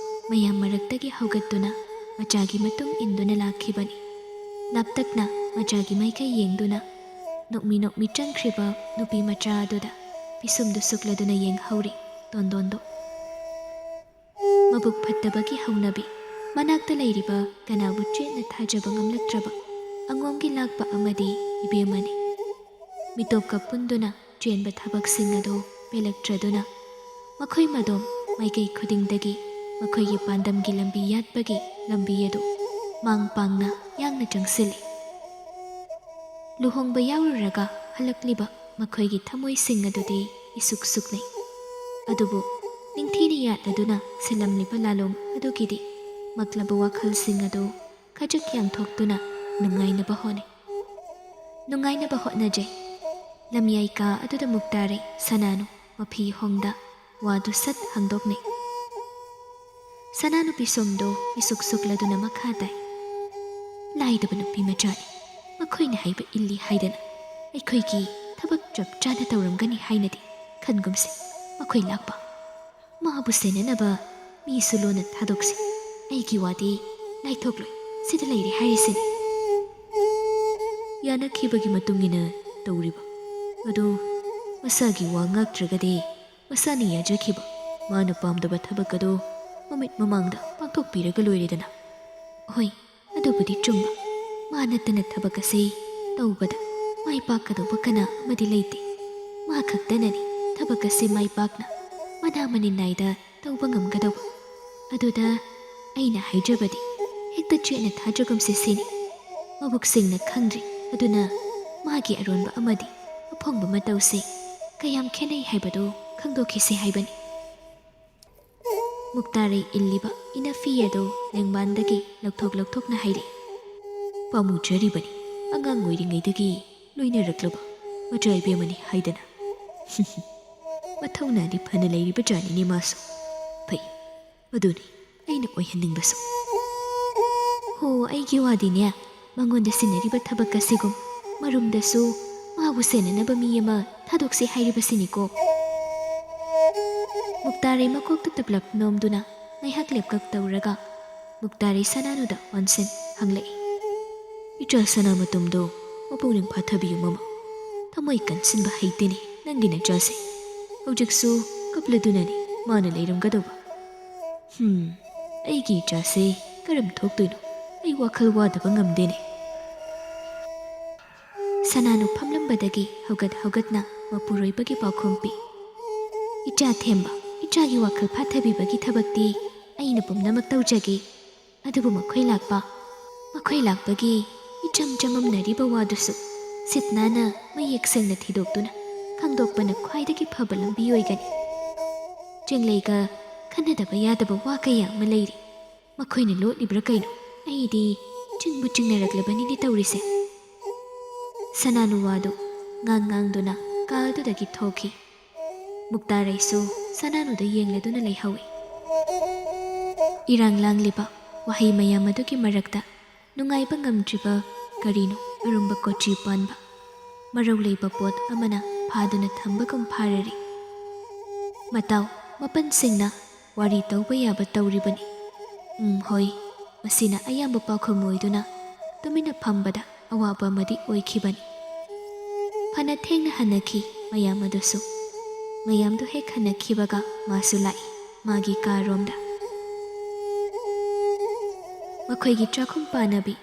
ꯃꯌꯥꯝ ꯃꯔꯛꯇꯒꯤ ꯍꯧꯒꯠꯇꯨꯅ ꯃꯆꯥꯒꯤ ꯃꯇꯨꯡ ꯏꯟꯗꯨꯅ ꯂꯥꯛꯈꯤꯕꯅꯤ꯫ ꯂꯥꯞꯇꯛꯅ ꯃꯆꯥꯒꯤ ꯃꯥꯏꯀꯩ ꯌꯦꯡꯗꯨꯅ ꯅꯣꯛꯃꯤ ꯅꯣꯛꯃꯤ ꯆꯪꯈ꯭ꯔꯤꯕ ꯅꯨꯄꯤ ꯃꯆꯥ ꯑꯗꯨꯗ ꯄꯤꯁꯨꯝꯗꯨ ꯁꯨꯛꯂꯗꯨꯅ ꯌꯦꯡꯍꯧꯔꯤ ꯇꯣꯟꯗꯣꯟꯗꯨ꯫ ꯃꯕꯨꯛ ꯐꯠꯇꯕꯒꯤ ꯍꯧꯅꯕꯤ, ꯃꯅꯥꯛꯇ ꯂꯩꯔꯤꯕ ꯀꯅꯥꯕꯨ ꯆꯦꯠꯅ ꯊꯥꯖꯕ ꯉꯝꯂꯛꯇ꯭ꯔꯕ ꯑꯉꯣꯝꯒꯤ ꯂꯥꯛꯄ ꯑꯃꯗꯤ ꯏꯕꯦꯝꯃꯅꯤ꯫ ꯃꯤꯇꯣꯞꯀ ꯄꯨꯟꯗꯨꯅ ꯆꯦꯟꯕ ꯊꯕꯛꯁꯤꯡ ꯑꯗꯨ ꯄꯦꯜꯂꯛꯇ꯭ꯔꯗꯨꯅ ꯃꯈꯣꯏ ꯃꯗꯣꯝ ꯃꯥꯏꯀꯩ ꯈꯨꯗꯤꯡꯗꯒꯤ ꯃꯈꯣꯏꯒꯤ ꯄꯥꯟꯗꯝꯒꯤ ꯂꯝꯕꯤ ꯌꯥꯠꯄꯒꯤ ꯂꯝꯕꯤ ꯑꯗꯨ ꯃꯥꯡ ꯄꯥꯡꯅ ꯌꯥꯡꯅ ꯆꯪꯁꯤꯜꯂꯤ꯫ ꯂꯨꯍꯣꯡꯕ ꯌꯥꯎꯔꯨꯔꯒ ꯍꯜꯂꯛꯂꯤꯕ ꯃꯈꯣꯏꯒꯤ ꯊꯃꯣꯏꯁꯤꯡ ꯑꯗꯨꯗꯤ ꯏꯁꯨꯛ ꯁꯨꯛꯅꯩ꯫ ꯑꯗꯨꯕꯨ ꯅꯤꯡꯊꯤꯅ ꯌꯥꯠꯂꯗꯨꯅ ꯁꯤꯜꯂꯝꯂꯤꯕ ꯂꯥꯂꯣꯡ ꯑꯗꯨꯒꯤꯗꯤ ꯃꯛꯂꯕ ꯋꯥꯈꯜꯁꯤꯡ ꯑꯗꯨ ꯈꯖꯤꯛ ꯌꯥꯡꯊꯣꯛꯇꯨꯅ ꯅꯨꯡꯉꯥꯏꯅꯕ ꯍꯣꯠꯅꯩ꯫ ꯅꯨꯡꯉꯥꯏꯅꯕ ꯍꯣꯠꯅꯖꯩ꯫ ꯂꯝꯌꯥꯏ ꯀꯥ ꯑꯗꯨꯗ ꯃꯨꯛꯇꯥꯔꯩ ꯁꯅꯥꯅꯨ ꯃꯐꯤ ꯍꯣꯡꯗ ꯋꯥꯗꯨ ꯁꯠ ꯍꯥꯡꯗꯣꯛꯅꯩ꯫ ꯁꯅꯥꯅꯨꯄꯤ ꯁꯣꯝꯗꯣ ꯏꯁꯨꯛ ꯁꯨꯛꯂꯗꯨꯅ ꯃꯈꯥ ꯇꯥꯏ꯫ ꯂꯥꯏꯗꯕ ꯅꯨꯄꯤ ꯃꯆꯥꯅꯤ꯫ ꯃꯈꯣꯏꯅ ꯍꯥꯏꯕ ꯏꯜꯂꯤ ꯍꯥꯏꯗꯅ ꯑꯩꯈꯣꯏꯒꯤ ꯊꯕꯛ ꯆꯞ ꯆꯥꯅ ꯇꯧꯔꯝꯒꯅꯤ ꯍꯥꯏꯅꯗꯤ ꯈꯟꯒꯨꯝꯁꯤ꯫ ꯃꯈꯣꯏ ꯂꯥꯛꯄ꯫ ꯃꯥꯕꯨ ꯁꯦꯟꯅꯅꯕ ꯃꯤꯁꯨ ꯂꯣꯟꯅ ꯊꯥꯗꯣꯛꯁꯤ꯫ ꯑꯩꯒꯤ ꯋꯥꯗꯤ ꯂꯥꯏꯊꯣꯛꯂꯣꯏ꯫ ꯁꯤꯗ ꯂꯩꯔꯦ ꯍꯥꯏꯔꯤꯁꯤꯅꯤ꯫ ꯌꯥꯅꯈꯤꯕꯒꯤ ꯃꯇꯨꯡ ꯏꯟꯅ ꯇꯧꯔꯤꯕ ꯑꯗꯨ ꯃꯁꯥꯒꯤ ꯋꯥ ꯉꯥꯛꯇ꯭ꯔꯒꯗꯤ ꯃꯁꯥꯅ ꯌꯥꯖꯈꯤꯕ ꯃꯥꯅ ꯄꯥꯝꯗꯕ ꯊꯕꯛ ꯑꯗꯨ ꯃꯃꯤꯠ ꯃꯃꯥꯡꯗ ꯄꯥꯡꯊꯣꯛꯄꯤꯔꯒ ꯂꯣꯏꯔꯦꯗꯅ꯫ ꯍꯣꯏ, ꯑꯗꯨꯕꯨꯗꯤ ꯆꯨꯝꯕ꯫ ꯃꯥ ꯅꯠꯇꯅ ꯊꯕꯛ ꯑꯁꯤ ꯇꯧꯕꯗ ꯃꯥꯏ ꯄꯥꯛꯀꯗꯧꯕ ꯀꯅꯥ ꯑꯃꯗꯤ ꯂꯩꯇꯦ꯫ ꯃꯥ ꯈꯛꯇꯅꯅꯤ ꯊꯕꯛ ꯑꯁꯤ ꯃꯥꯏ ꯄꯥꯛꯅ ꯃꯅꯥ ꯃꯅꯤꯟ ꯅꯥꯏꯗ ꯇꯧꯕ ꯉꯝꯒꯗꯧꯕ꯫ ꯑꯗꯨꯗ ꯑꯩꯅ ꯍꯥꯏꯖꯕꯗꯤ ꯍꯦꯛꯇ ꯆꯦꯠꯅ ꯊꯥꯖꯒꯨꯝꯁꯤ ꯁꯤꯅꯤ꯫ ꯃꯕꯨꯛꯁꯤꯡꯅ ꯈꯪꯗ꯭ꯔꯤ, ꯑꯗꯨꯅ ꯃꯥꯒꯤ ꯑꯔꯣꯟꯕ ꯑꯃꯗꯤ ꯑꯐꯣꯡꯕ ꯃꯇꯧꯁꯦ ꯀꯌꯥꯝ ꯈꯦꯠꯅꯩ ꯍꯥꯏꯕꯗꯨ ꯈꯪꯗꯣꯛꯈꯤꯁꯤ ꯍꯥꯏꯕꯅꯤ꯫ ꯃꯨꯛꯇꯥꯔꯩ ꯏꯜꯂꯤꯕ ꯏꯅꯐꯤ ꯑꯗꯨ ꯂꯦꯡꯕꯥꯟꯗꯒꯤ ꯂꯧꯊꯣꯛ ꯂꯧꯊꯣꯛꯅ ꯍꯥꯏꯔꯛꯏ꯫ "ꯄꯥꯝꯃꯨꯖꯔꯤꯕꯅꯤ, ꯑꯉꯥꯡ ꯑꯣꯏꯔꯤꯉꯩꯗꯒꯤ ꯂꯣꯏꯅꯔꯛꯂꯕ ꯃꯆꯥ ꯏꯕꯦꯝꯃꯅꯤ ꯍꯥꯏꯗꯅ꯫ ꯃꯊꯧꯅꯥꯗꯤ ꯐꯅ ꯂꯩꯔꯤꯕ ꯖꯥꯠꯅꯤꯅꯦ ꯃꯥꯁꯨ꯫ ꯐꯩ, ꯃꯗꯨꯅꯤ ꯑꯩꯅ ꯑꯣꯏꯍꯟꯅꯤꯡꯕꯁꯨ꯫ ꯍꯣ, ꯑꯩꯒꯤ ꯋꯥꯗꯤꯅꯦ, ꯃꯉꯣꯟꯗ ꯁꯤꯟꯅꯔꯤꯕ ꯊꯕꯛ ꯑꯁꯤꯒꯨꯝ ꯃꯔꯨꯝꯗꯁꯨ ꯃꯥꯕꯨ ꯁꯦꯟꯅꯅꯕ ꯃꯤ ꯑꯃ ꯊꯥꯗꯣꯛꯁꯤ ꯍꯥꯏꯔꯤꯕꯁꯤꯅꯤꯀꯣ꯫" ꯃꯨꯛꯇꯥꯔꯩ ꯃꯀꯣꯛꯇ ꯇꯞꯂꯞ ꯅꯣꯝꯗꯨꯅ ꯉꯥꯏꯍꯥꯛ ꯂꯦꯞꯀꯞ ꯇꯧꯔꯒ ꯃꯨꯛꯇꯥꯔꯩ ꯁꯅꯥꯅꯨꯗ ꯑꯣꯟꯁꯤꯟ ꯍꯪꯂꯛꯏ꯫ "ꯏꯆꯥ ꯁꯅꯥꯃꯇꯣꯝꯗꯣ ꯃꯄꯨꯛꯅꯤꯡ ꯐꯥꯊꯕꯤꯌꯨ ꯃꯃꯥ꯫ ꯊꯃꯣꯏ ꯀꯟꯁꯤꯟꯕ ꯍꯩꯇꯦꯅꯦ ꯅꯪꯒꯤ ꯅꯆꯥꯁꯦ꯫ ꯍꯧꯖꯤꯛꯁꯨ ꯀꯞꯂꯗꯨꯅꯅꯤ ꯃꯥꯅ ꯂꯩꯔꯝꯒꯗꯧꯕ꯫ ꯍꯨꯝ, ꯑꯩꯒꯤ ꯏꯆꯥꯁꯦ ꯀꯔꯝ ꯊꯣꯛꯇꯣꯏꯅꯣ? ꯑꯩ ꯋꯥꯈꯜ ꯋꯥꯗꯕ ꯉꯝꯗꯦꯅꯦ꯫" ꯁꯅꯥꯅꯨ ꯐꯝꯂꯝꯕꯗꯒꯤ ꯍꯧꯒꯠ ꯍꯧꯒꯠꯅ ꯃꯄꯨꯔꯣꯏꯕꯒꯤ ꯄꯥꯎꯈꯨꯝ ꯄꯤ꯫ "ꯏꯆꯥ ꯊꯦꯝꯕ, ꯏꯆꯥꯒꯤ ꯋꯥꯈꯜ ꯐꯥꯊꯕꯤꯕꯒꯤ ꯊꯕꯛꯇꯤ ꯑꯩꯅ ꯄꯨꯝꯅꯃꯛ ꯇꯧꯖꯒꯦ꯫ ꯑꯗꯨꯕꯨ ꯃꯈꯣꯏ ꯂꯥꯛꯄ, ꯃꯈꯣꯏ ꯂꯥꯛꯄꯒꯤ ꯏꯆꯝ ꯆꯃꯝꯅꯔꯤꯕ ꯋꯥꯗꯨꯁꯨ ꯁꯤꯠ ꯅꯥꯟꯅ ꯃꯌꯦꯛ ꯁꯦꯡꯅ ꯊꯤꯗꯣꯛꯇꯨꯅ ꯈꯪꯗꯣꯛꯄꯅ ꯈ꯭ꯋꯥꯏꯗꯒꯤ ꯐꯕ ꯂꯝꯕꯤ ꯑꯣꯏꯒꯅꯤ꯫ ꯆꯦꯡꯂꯩꯒ ꯈꯟꯅꯗꯕ ꯌꯥꯗꯕ ꯋꯥ ꯀꯌꯥ ꯑꯃ ꯂꯩꯔꯤ꯫ ꯃꯈꯣꯏꯅ ꯂꯣꯠꯂꯤꯕ꯭ꯔꯥ ꯀꯩꯅꯣ? ꯑꯩꯗꯤ ꯆꯤꯡꯕꯨ ꯆꯤꯡꯅꯔꯛꯂꯕꯅꯤꯅꯦ ꯇꯧꯔꯤꯁꯦ꯫" ꯁꯅꯥꯅꯨ ꯋꯥꯗꯨ ꯉꯥꯡ ꯉꯥꯡꯗꯨꯅ ꯀꯥ ꯑꯗꯨꯗꯒꯤ ꯊꯣꯛꯈꯤ꯫ ꯃꯨꯛꯇꯥꯔꯩꯁꯨ ꯁꯅꯥꯅꯨꯗ ꯌꯦꯡꯂꯗꯨꯅ ꯂꯩꯍꯧꯏ꯫ ꯏꯔꯥꯡ ꯂꯥꯡꯂꯤꯕ ꯋꯥꯍꯩ ꯃꯌꯥꯝ ꯑꯗꯨꯒꯤ ꯃꯔꯛꯇ ꯅꯨꯡꯉꯥꯏꯕ ꯉꯝꯗ꯭ꯔꯤꯕ ꯀꯔꯤꯅꯣ ꯑꯔꯨꯝꯕ ꯀꯣꯆꯤ ꯄꯥꯟꯕ ꯃꯔꯧ ꯂꯩꯕ ꯄꯣꯠ ꯑꯃꯅ ꯐꯥꯗꯨꯅ ꯊꯝꯕꯒꯨꯝ ꯐꯥꯔꯔꯤ꯫ ꯃꯇꯥꯎ ꯃꯄꯟꯁꯤꯡꯅ ꯋꯥꯔꯤ ꯇꯧꯕ ꯌꯥꯕ ꯇꯧꯔꯤꯕꯅꯤ꯫ ꯎꯝ, ꯍꯣꯏ, ꯃꯁꯤꯅ ꯑꯌꯥꯝꯕ ꯄꯥꯎꯈꯨꯝ ꯑꯣꯏꯗꯨꯅ ꯇꯨꯃꯤꯟꯅ ꯐꯝꯕꯗ ꯑꯋꯥꯕ ꯑꯃꯗꯤ ꯑꯣꯏꯈꯤꯕꯅꯤ꯫ ꯐꯅ ꯊꯦꯡꯅ ꯍꯟꯅꯈꯤ ꯃꯌꯥꯝ ꯑꯗꯨꯁꯨ꯫ ꯃꯌꯥꯝꯗꯨ ꯍꯦꯛ ꯍꯟꯅꯈꯤꯕꯒ ꯃꯥꯁꯨ ꯂꯥꯛꯏ ꯃꯥꯒꯤ ꯀꯥꯔꯣꯝꯗ꯫ ꯃꯈꯣꯏꯒꯤ ꯆꯥꯛꯈꯨꯝ ꯄꯥꯟꯅꯕꯤ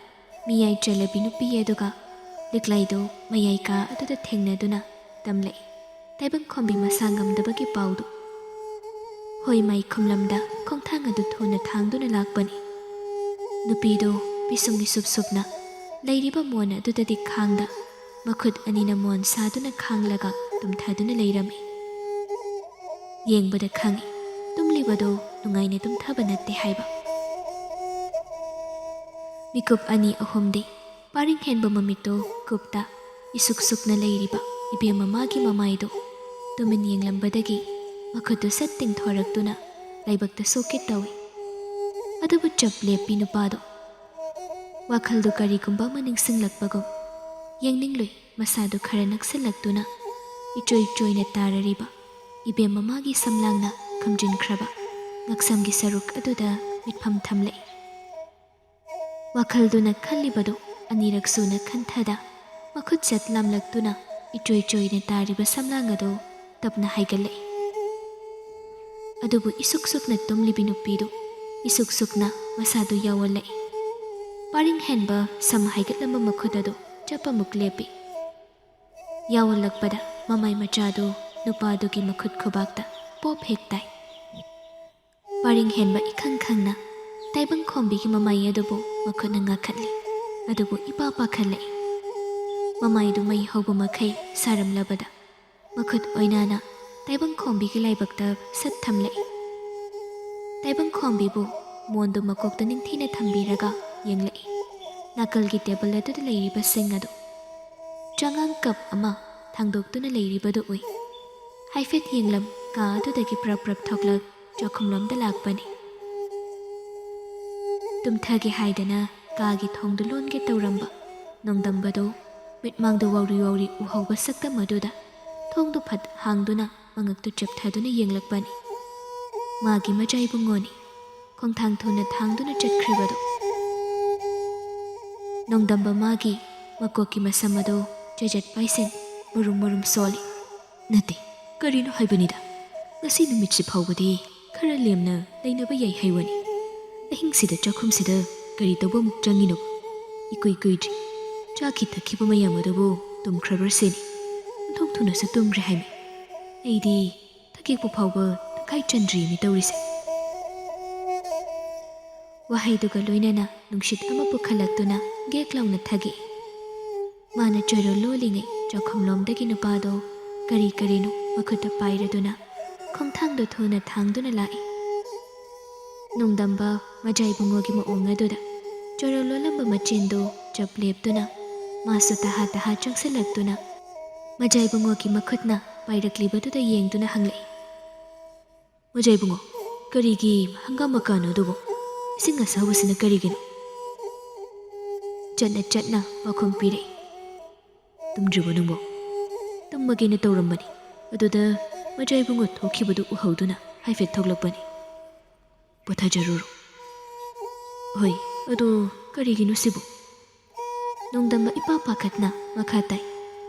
ꯃꯤꯌꯥꯏ ꯆꯜꯂꯕꯤ ꯅꯨꯄꯤ ꯑꯗꯨꯒ ꯂꯤꯛꯂꯥꯏꯗꯨ ꯃꯌꯥꯏ ꯀꯥ ꯑꯗꯨꯗ ꯊꯦꯡꯅꯗꯨꯅ ꯇꯝꯂꯛꯏ ꯇꯥꯏꯕꯪꯈꯣꯝꯕꯤ ꯃꯁꯥ ꯉꯝꯗꯕꯒꯤ ꯄꯥꯎꯗꯨ꯫ ꯍꯣꯏ ꯃꯥꯏ ꯈꯨꯝꯂꯝꯗ ꯈꯣꯡꯊꯥꯡ ꯑꯗꯨ ꯊꯨꯅ ꯊꯥꯡꯗꯨꯅ ꯂꯥꯛꯄꯅꯤ꯫ ꯅꯨꯄꯤꯗꯨ ꯄꯤꯁꯨꯝ ꯏꯁꯨꯞ ꯁꯨꯞꯅ ꯂꯩꯔꯤꯕ ꯃꯣꯟ ꯑꯗꯨꯗꯗꯤ ꯈꯥꯡꯗ, ꯃꯈꯨꯠ ꯑꯅꯤꯅ ꯃꯣꯟ ꯁꯥꯗꯨꯅ ꯈꯥꯡꯂꯒ ꯇꯨꯝꯊꯗꯨꯅ ꯂꯩꯔꯝꯃꯤ꯫ ꯌꯦꯡꯕꯗ ꯈꯪꯏ, ꯇꯨꯝꯂꯤꯕꯗꯨ ꯅꯨꯡꯉꯥꯏꯅ ꯇꯨꯝꯊꯕ ꯅꯠꯇꯦ ꯍꯥꯏꯕ꯫ ꯃꯤꯀꯨꯞ ꯑꯅꯤ ꯑꯍꯨꯝꯗꯤ ꯄꯥꯔꯤꯡ ꯍꯦꯟꯕ ꯃꯃꯤꯠꯇꯨ ꯀꯨꯞꯇ ꯏꯁꯨꯛ ꯁꯨꯛꯅ ꯂꯩꯔꯤꯕ ꯏꯕꯦꯝ ꯃꯃꯥꯒꯤ ꯃꯃꯥꯏꯗꯨ ꯇꯨꯃꯤꯟ ꯌꯦꯡꯂꯝꯕꯗꯒꯤ ꯃꯈꯨꯠꯇꯨ ꯁꯠ ꯇꯤꯡꯊꯣꯔꯛꯇꯨꯅ ꯂꯥꯏꯕꯛꯇ ꯁꯣꯛꯀꯦ ꯇꯧꯏ꯫ ꯑꯗꯨꯕꯨ ꯆꯞ ꯂꯦꯞꯄꯤ ꯅꯨꯄꯥꯗꯨ꯫ ꯋꯥꯈꯜꯗꯨ ꯀꯔꯤꯒꯨꯝꯕ ꯑꯃ ꯅꯤꯡꯁꯤꯡꯂꯛꯄꯒꯨꯝ ꯌꯦꯡꯅꯤꯡꯂꯨꯏ꯫ ꯃꯁꯥꯗꯨ ꯈꯔ ꯅꯛꯁꯤꯜꯂꯛꯇꯨꯅ ꯏꯆꯣꯏ ꯆꯣꯏꯅ ꯇꯥꯔꯔꯤꯕ ꯏꯕꯦꯝ ꯃꯃꯥꯒꯤ ꯁꯝꯂꯥꯡꯅ ꯈꯨꯝꯖꯤꯟꯈ꯭ꯔꯕ ꯉꯛꯁꯝꯒꯤ ꯁꯔꯨꯛ ꯑꯗꯨꯗ ꯃꯤꯠꯐꯝ ꯊꯝꯂꯛꯏ꯫ ꯋꯥꯈꯜꯗꯨꯅ ꯈꯜꯂꯤꯕꯗꯨ ꯑꯅꯤꯔꯛ ꯁꯨꯅ ꯈꯟꯊꯗ ꯃꯈꯨꯠ ꯆꯠ ꯂꯥꯝꯂꯛꯇꯨꯅ ꯏꯆꯣꯏ ꯆꯣꯏꯅ ꯇꯥꯔꯤꯕ ꯁꯝꯂꯥꯡ ꯑꯗꯨ ꯇꯞꯅ ꯍꯥꯏꯒꯠꯂꯛꯏ꯫ ꯑꯗꯨꯕꯨ ꯏꯁꯨꯛ ꯁꯨꯛꯅ ꯇꯨꯝꯂꯤꯕꯤ ꯅꯨꯄꯤꯗꯨ ꯏꯁꯨꯛ ꯁꯨꯛꯅ ꯃꯁꯥꯗꯨ ꯌꯥꯎꯍꯜꯂꯛꯏ꯫ ꯄꯥꯔꯤꯡ ꯍꯦꯟꯕ ꯁꯝ ꯍꯥꯏꯒꯠꯂꯝꯕ ꯃꯈꯨꯠ ꯑꯗꯨ ꯆꯞ ꯑꯃꯨꯛ ꯂꯦꯞꯄꯤ꯫ ꯌꯥꯎꯍꯜꯂꯛꯄꯗ ꯃꯃꯥꯏ ꯃꯆꯥꯗꯨ ꯅꯨꯄꯥꯗꯨꯒꯤ ꯃꯈꯨꯠ ꯈꯨꯕꯥꯛꯇ ꯄꯣꯞ ꯍꯦꯛ ꯇꯥꯏ꯫ ꯄꯥꯔꯤꯡ ꯍꯦꯟꯕ ꯏꯈꯪ ꯈꯪꯅ ꯇꯥꯏꯕꯪ ꯈꯣꯝꯕꯤꯒꯤ ꯃꯃꯥꯏ ꯑꯗꯨꯕꯨ ꯃꯈꯨꯠꯅ ꯉꯥꯛꯈꯠꯂꯤ꯫ ꯑꯗꯨꯕꯨ ꯏꯄꯥ ꯄꯥꯈꯠꯂꯛꯏ꯫ ꯃꯃꯥꯏꯗꯨ ꯃꯩ ꯍꯧꯕ ꯃꯈꯩ ꯁꯥꯔꯝꯂꯕꯗ ꯃꯈꯨꯠ ꯑꯣꯏꯅꯥꯅ ꯇꯥꯏꯕꯪ ꯈꯣꯝꯕꯤꯒꯤ ꯂꯥꯏꯕꯛꯇ ꯁꯠ ꯊꯝꯂꯛꯏ꯫ ꯇꯥꯏꯕꯪ ꯈꯣꯝꯕꯤꯕꯨ ꯃꯣꯟꯗꯨ ꯃꯀꯣꯛꯇ ꯅꯤꯡꯊꯤꯅ ꯊꯝꯕꯤꯔꯒ ꯌꯦꯡꯂꯛꯏ꯫ ꯅꯥꯀꯜꯒꯤ ꯇꯦꯕꯜ ꯑꯗꯨꯗ ꯂꯩꯔꯤꯕꯁꯤꯡ ꯑꯗꯨ꯫ ꯆꯉꯥꯡ ꯀꯞ ꯑꯃ ꯊꯥꯡꯗꯣꯛꯇꯨꯅ ꯂꯩꯔꯤꯕꯗꯨ ꯎꯏ꯫ ꯍꯥꯏꯐꯦꯠ ꯌꯦꯡꯂꯝ ꯀꯥ ꯑꯗꯨꯗꯒꯤ ꯄ꯭ꯔꯞ ꯄ꯭ꯔꯞ ꯊꯣꯛꯂꯛ ꯆꯥꯛꯈꯨꯝꯂꯣꯝꯗ ꯂꯥꯛꯄꯅꯤ꯫ ꯇꯨꯝꯊꯒꯦ ꯍꯥꯏꯗꯅ ꯀꯥꯒꯤ ꯊꯣꯡꯗꯨ ꯂꯣꯟꯒꯦ ꯇꯧꯔꯝꯕ ꯅꯣꯡꯗꯝꯕꯗꯨ ꯃꯤꯠꯃꯥꯡꯗ ꯋꯥꯎꯔꯤ ꯋꯥꯎꯔꯤ ꯎꯍꯧꯕ ꯁꯛꯇꯝ ꯑꯗꯨꯗ ꯊꯣꯡꯗꯨ ꯐꯠ ꯍꯥꯡꯗꯨꯅ ꯃꯉꯛꯇꯨ ꯆꯦꯞꯊꯗꯨꯅ ꯌꯦꯡꯂꯛꯄꯅꯤ꯫ ꯃꯥꯒꯤ ꯃꯆꯥ ꯏꯕꯨꯡꯉꯣꯅꯤ꯫ ꯈꯣꯡꯊꯥꯡ ꯊꯨꯅ ꯊꯥꯡꯗꯨꯅ ꯆꯠꯈ꯭ꯔꯤꯕꯗꯨ꯫ ꯅꯣꯡꯗꯝꯕ ꯃꯥꯒꯤ ꯃꯀꯣꯛꯀꯤ ꯃꯁꯝ ꯑꯗꯨ ꯆꯩꯖꯠ ꯄꯥꯏꯁꯤꯟ ꯃꯨꯔꯨꯝ ꯃꯨꯔꯨꯝ ꯁꯣꯜꯂꯤ꯫ "ꯅꯠꯇꯦ, ꯀꯔꯤꯅꯣ ꯍꯥꯏꯕꯅꯤꯗ? ꯉꯁꯤ ꯅꯨꯃꯤꯠꯁꯤ ꯐꯥꯎꯕꯗꯤ ꯈꯔ ꯂꯦꯝꯅ ꯂꯩꯅꯕ ꯌꯥꯏ ꯍꯥꯏꯋꯅꯤ꯫ ꯑꯍꯤꯡꯁꯤꯗ ꯆꯥꯛꯈꯨꯝꯁꯤꯗ ꯀꯔꯤ ꯇꯧꯕ ꯑꯃꯨꯛ ꯆꯪꯉꯤꯅꯣ? ꯏꯀꯨꯏ ꯀꯨꯏꯗ꯭ꯔꯤ꯫ ꯆꯥꯈꯤ ꯊꯛꯈꯤꯕ ꯃꯌꯥꯝ ꯑꯗꯨꯕꯨ ꯇꯨꯝꯈ꯭ꯔꯕ꯭ꯔꯥ ꯁꯤꯅꯤ꯫ ꯑꯣꯟꯊꯣꯛ ꯊꯨꯅꯁꯨ ꯇꯨꯝꯈ꯭ꯔꯦ ꯍꯥꯏꯃꯤ꯫ ꯑꯩꯗꯤ ꯊꯛꯈꯤꯕ ꯐꯥꯎꯕ ꯍꯥꯏ ꯆꯟꯗ꯭ꯔꯤꯃꯤ ꯇꯧꯔꯤꯁꯦ꯫ ꯋꯥꯍꯩꯗꯨꯒ ꯂꯣꯏꯅꯅ ꯅꯨꯡꯁꯤꯠ ꯑꯃ ꯄꯨꯈꯠꯂꯛꯇꯨꯅ ꯒꯦꯛ ꯂꯥꯎꯅ ꯊꯥꯒꯤ꯫ ꯃꯥꯅ ꯆꯣꯏꯔꯣꯜ ꯂꯣꯜꯂꯤꯉꯩ ꯆꯥꯛꯈꯨꯝꯂꯣꯝꯗꯒꯤ ꯅꯨꯄꯥꯗꯣ ꯀꯔꯤ ꯀꯔꯤꯅꯣ ꯃꯈꯨꯠꯇ ꯄꯥꯏꯔꯗꯨꯅ ꯈꯣꯡꯊꯥꯡꯗꯣ ꯊꯨꯅ ꯊꯥꯡꯗꯨꯅ ꯂꯥꯛꯏ꯫ ꯅꯣꯡꯗꯝꯕ ꯃꯖꯥ ꯏꯕꯨꯡꯉꯣꯒꯤ ꯃꯑꯣꯡ ꯑꯗꯨꯗ ꯆꯣꯏꯔꯣꯜ ꯂꯣꯜꯂꯝꯕ ꯃꯆꯤꯟꯗꯨ ꯆꯞ ꯂꯦꯞꯇꯨꯅ ꯃꯥꯁꯨ ꯇꯍꯥ ꯇꯍꯥ ꯆꯪꯁꯤꯜꯂꯛꯇꯨꯅ ꯃꯖꯥ ꯏꯕꯨꯡꯉꯣꯒꯤ ꯃꯈꯨꯠꯅ ꯄꯥꯏꯔꯛꯂꯤꯕꯗꯨꯗ ꯌꯦꯡꯗꯨꯅ ꯍꯪꯂꯛꯏ, "ꯃꯖꯥ ꯏꯕꯨꯡꯉꯣ, ꯀꯔꯤꯒꯤ ꯍꯪꯒꯥꯝ ꯃꯀꯥꯅꯣ ꯑꯗꯨꯕꯨ? ꯏꯁꯤꯡ ꯑꯁꯥꯕꯁꯤꯅ ꯀꯔꯤꯒꯤꯅꯣ?" ꯆꯠꯅ ꯆꯠꯅ ꯄꯥꯎꯈꯨꯝ ꯄꯤꯔꯛꯏ, "ꯇꯨꯝꯗ꯭ꯔꯤꯕꯣ ꯅꯪꯕꯣ?" "ꯇꯨꯝꯃꯒꯦꯅ ꯇꯧꯔꯝꯕꯅꯤ, ꯑꯗꯨꯗ ꯃꯖꯥ ꯏꯕꯨꯡꯉꯣ ꯊꯣꯛꯈꯤꯕꯗꯨ ꯎꯍꯧꯗꯨꯅ ꯍꯥꯏꯐꯦꯠ ꯊꯣꯛꯂꯛꯄꯅꯤ꯫ ꯄꯣꯊꯥꯖꯔꯨꯔꯣ꯫" "ꯍꯣꯏ, ꯑꯗꯣ ꯀꯔꯤꯒꯤꯅꯣ ꯁꯤꯕꯨ?" ꯅꯣꯡꯗꯝꯕ ꯏꯄꯥ ꯄꯥꯈꯠꯅ ꯃꯈꯥ ꯇꯥꯏ,